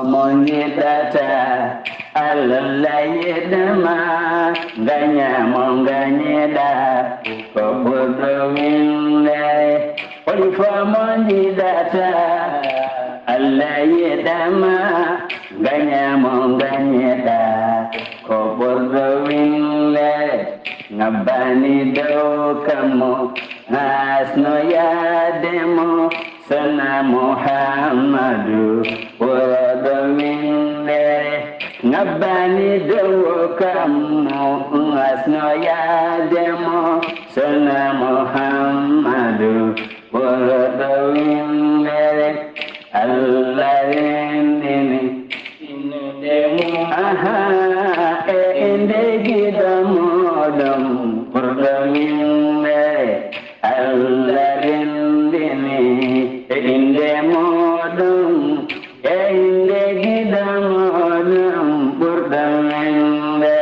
Mo njiɗata Allah yiɗma, ngaña mo ngañiɗa, ko ɓurɗo winde. Hol fo mo njiɗata Allah yiɗma, ngaña mo ngañiɗa, ko ɓurɗo winde. Ngabbani dow kammu, ngasno yaade mo, sona Muhammadu, ɓurɗo winde. Ngabbani dow kammu, ngasno yaade mo, sona Muhammadu, ɓurɗo winde. Allah renndini. Aha, e innde giɗo muɗum ɓurɗo winde. Allah renndini e innde muɗum, e innde giɗo muɗum ɓurɗo winde.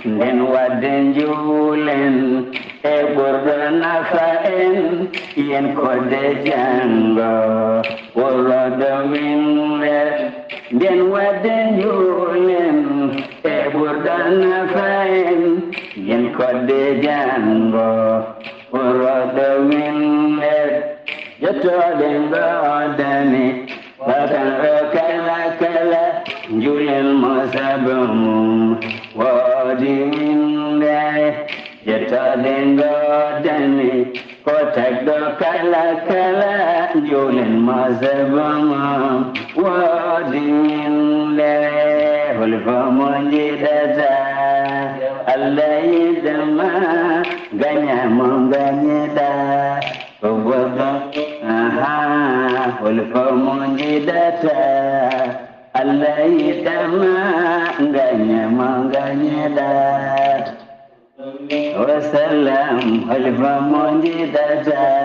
Nden wadde njuulen e ɓurɗo nafa en, yen kodde janngo ɓurɗo winde. Nden wadde njuulen e ɓurɗo nafa en, yen kodde janngo ɓurɗo winde. Yettooɗe ngoodani, waɗanɗo kala kala, njuulen mo sabu mum woodi winde. Yettooɗe ngoodani, ko tagɗo kala kala, njuulen mo sabu mum woodi winde. Hol fo mo njiɗata Allah yiɗma, ngaña mo ngañiɗa, ko goɗɗo. Aha, hol fo mo njiɗata Allah yiɗama, gañe mo gañeɗa. Wa sallam, halifa mo jiɗata.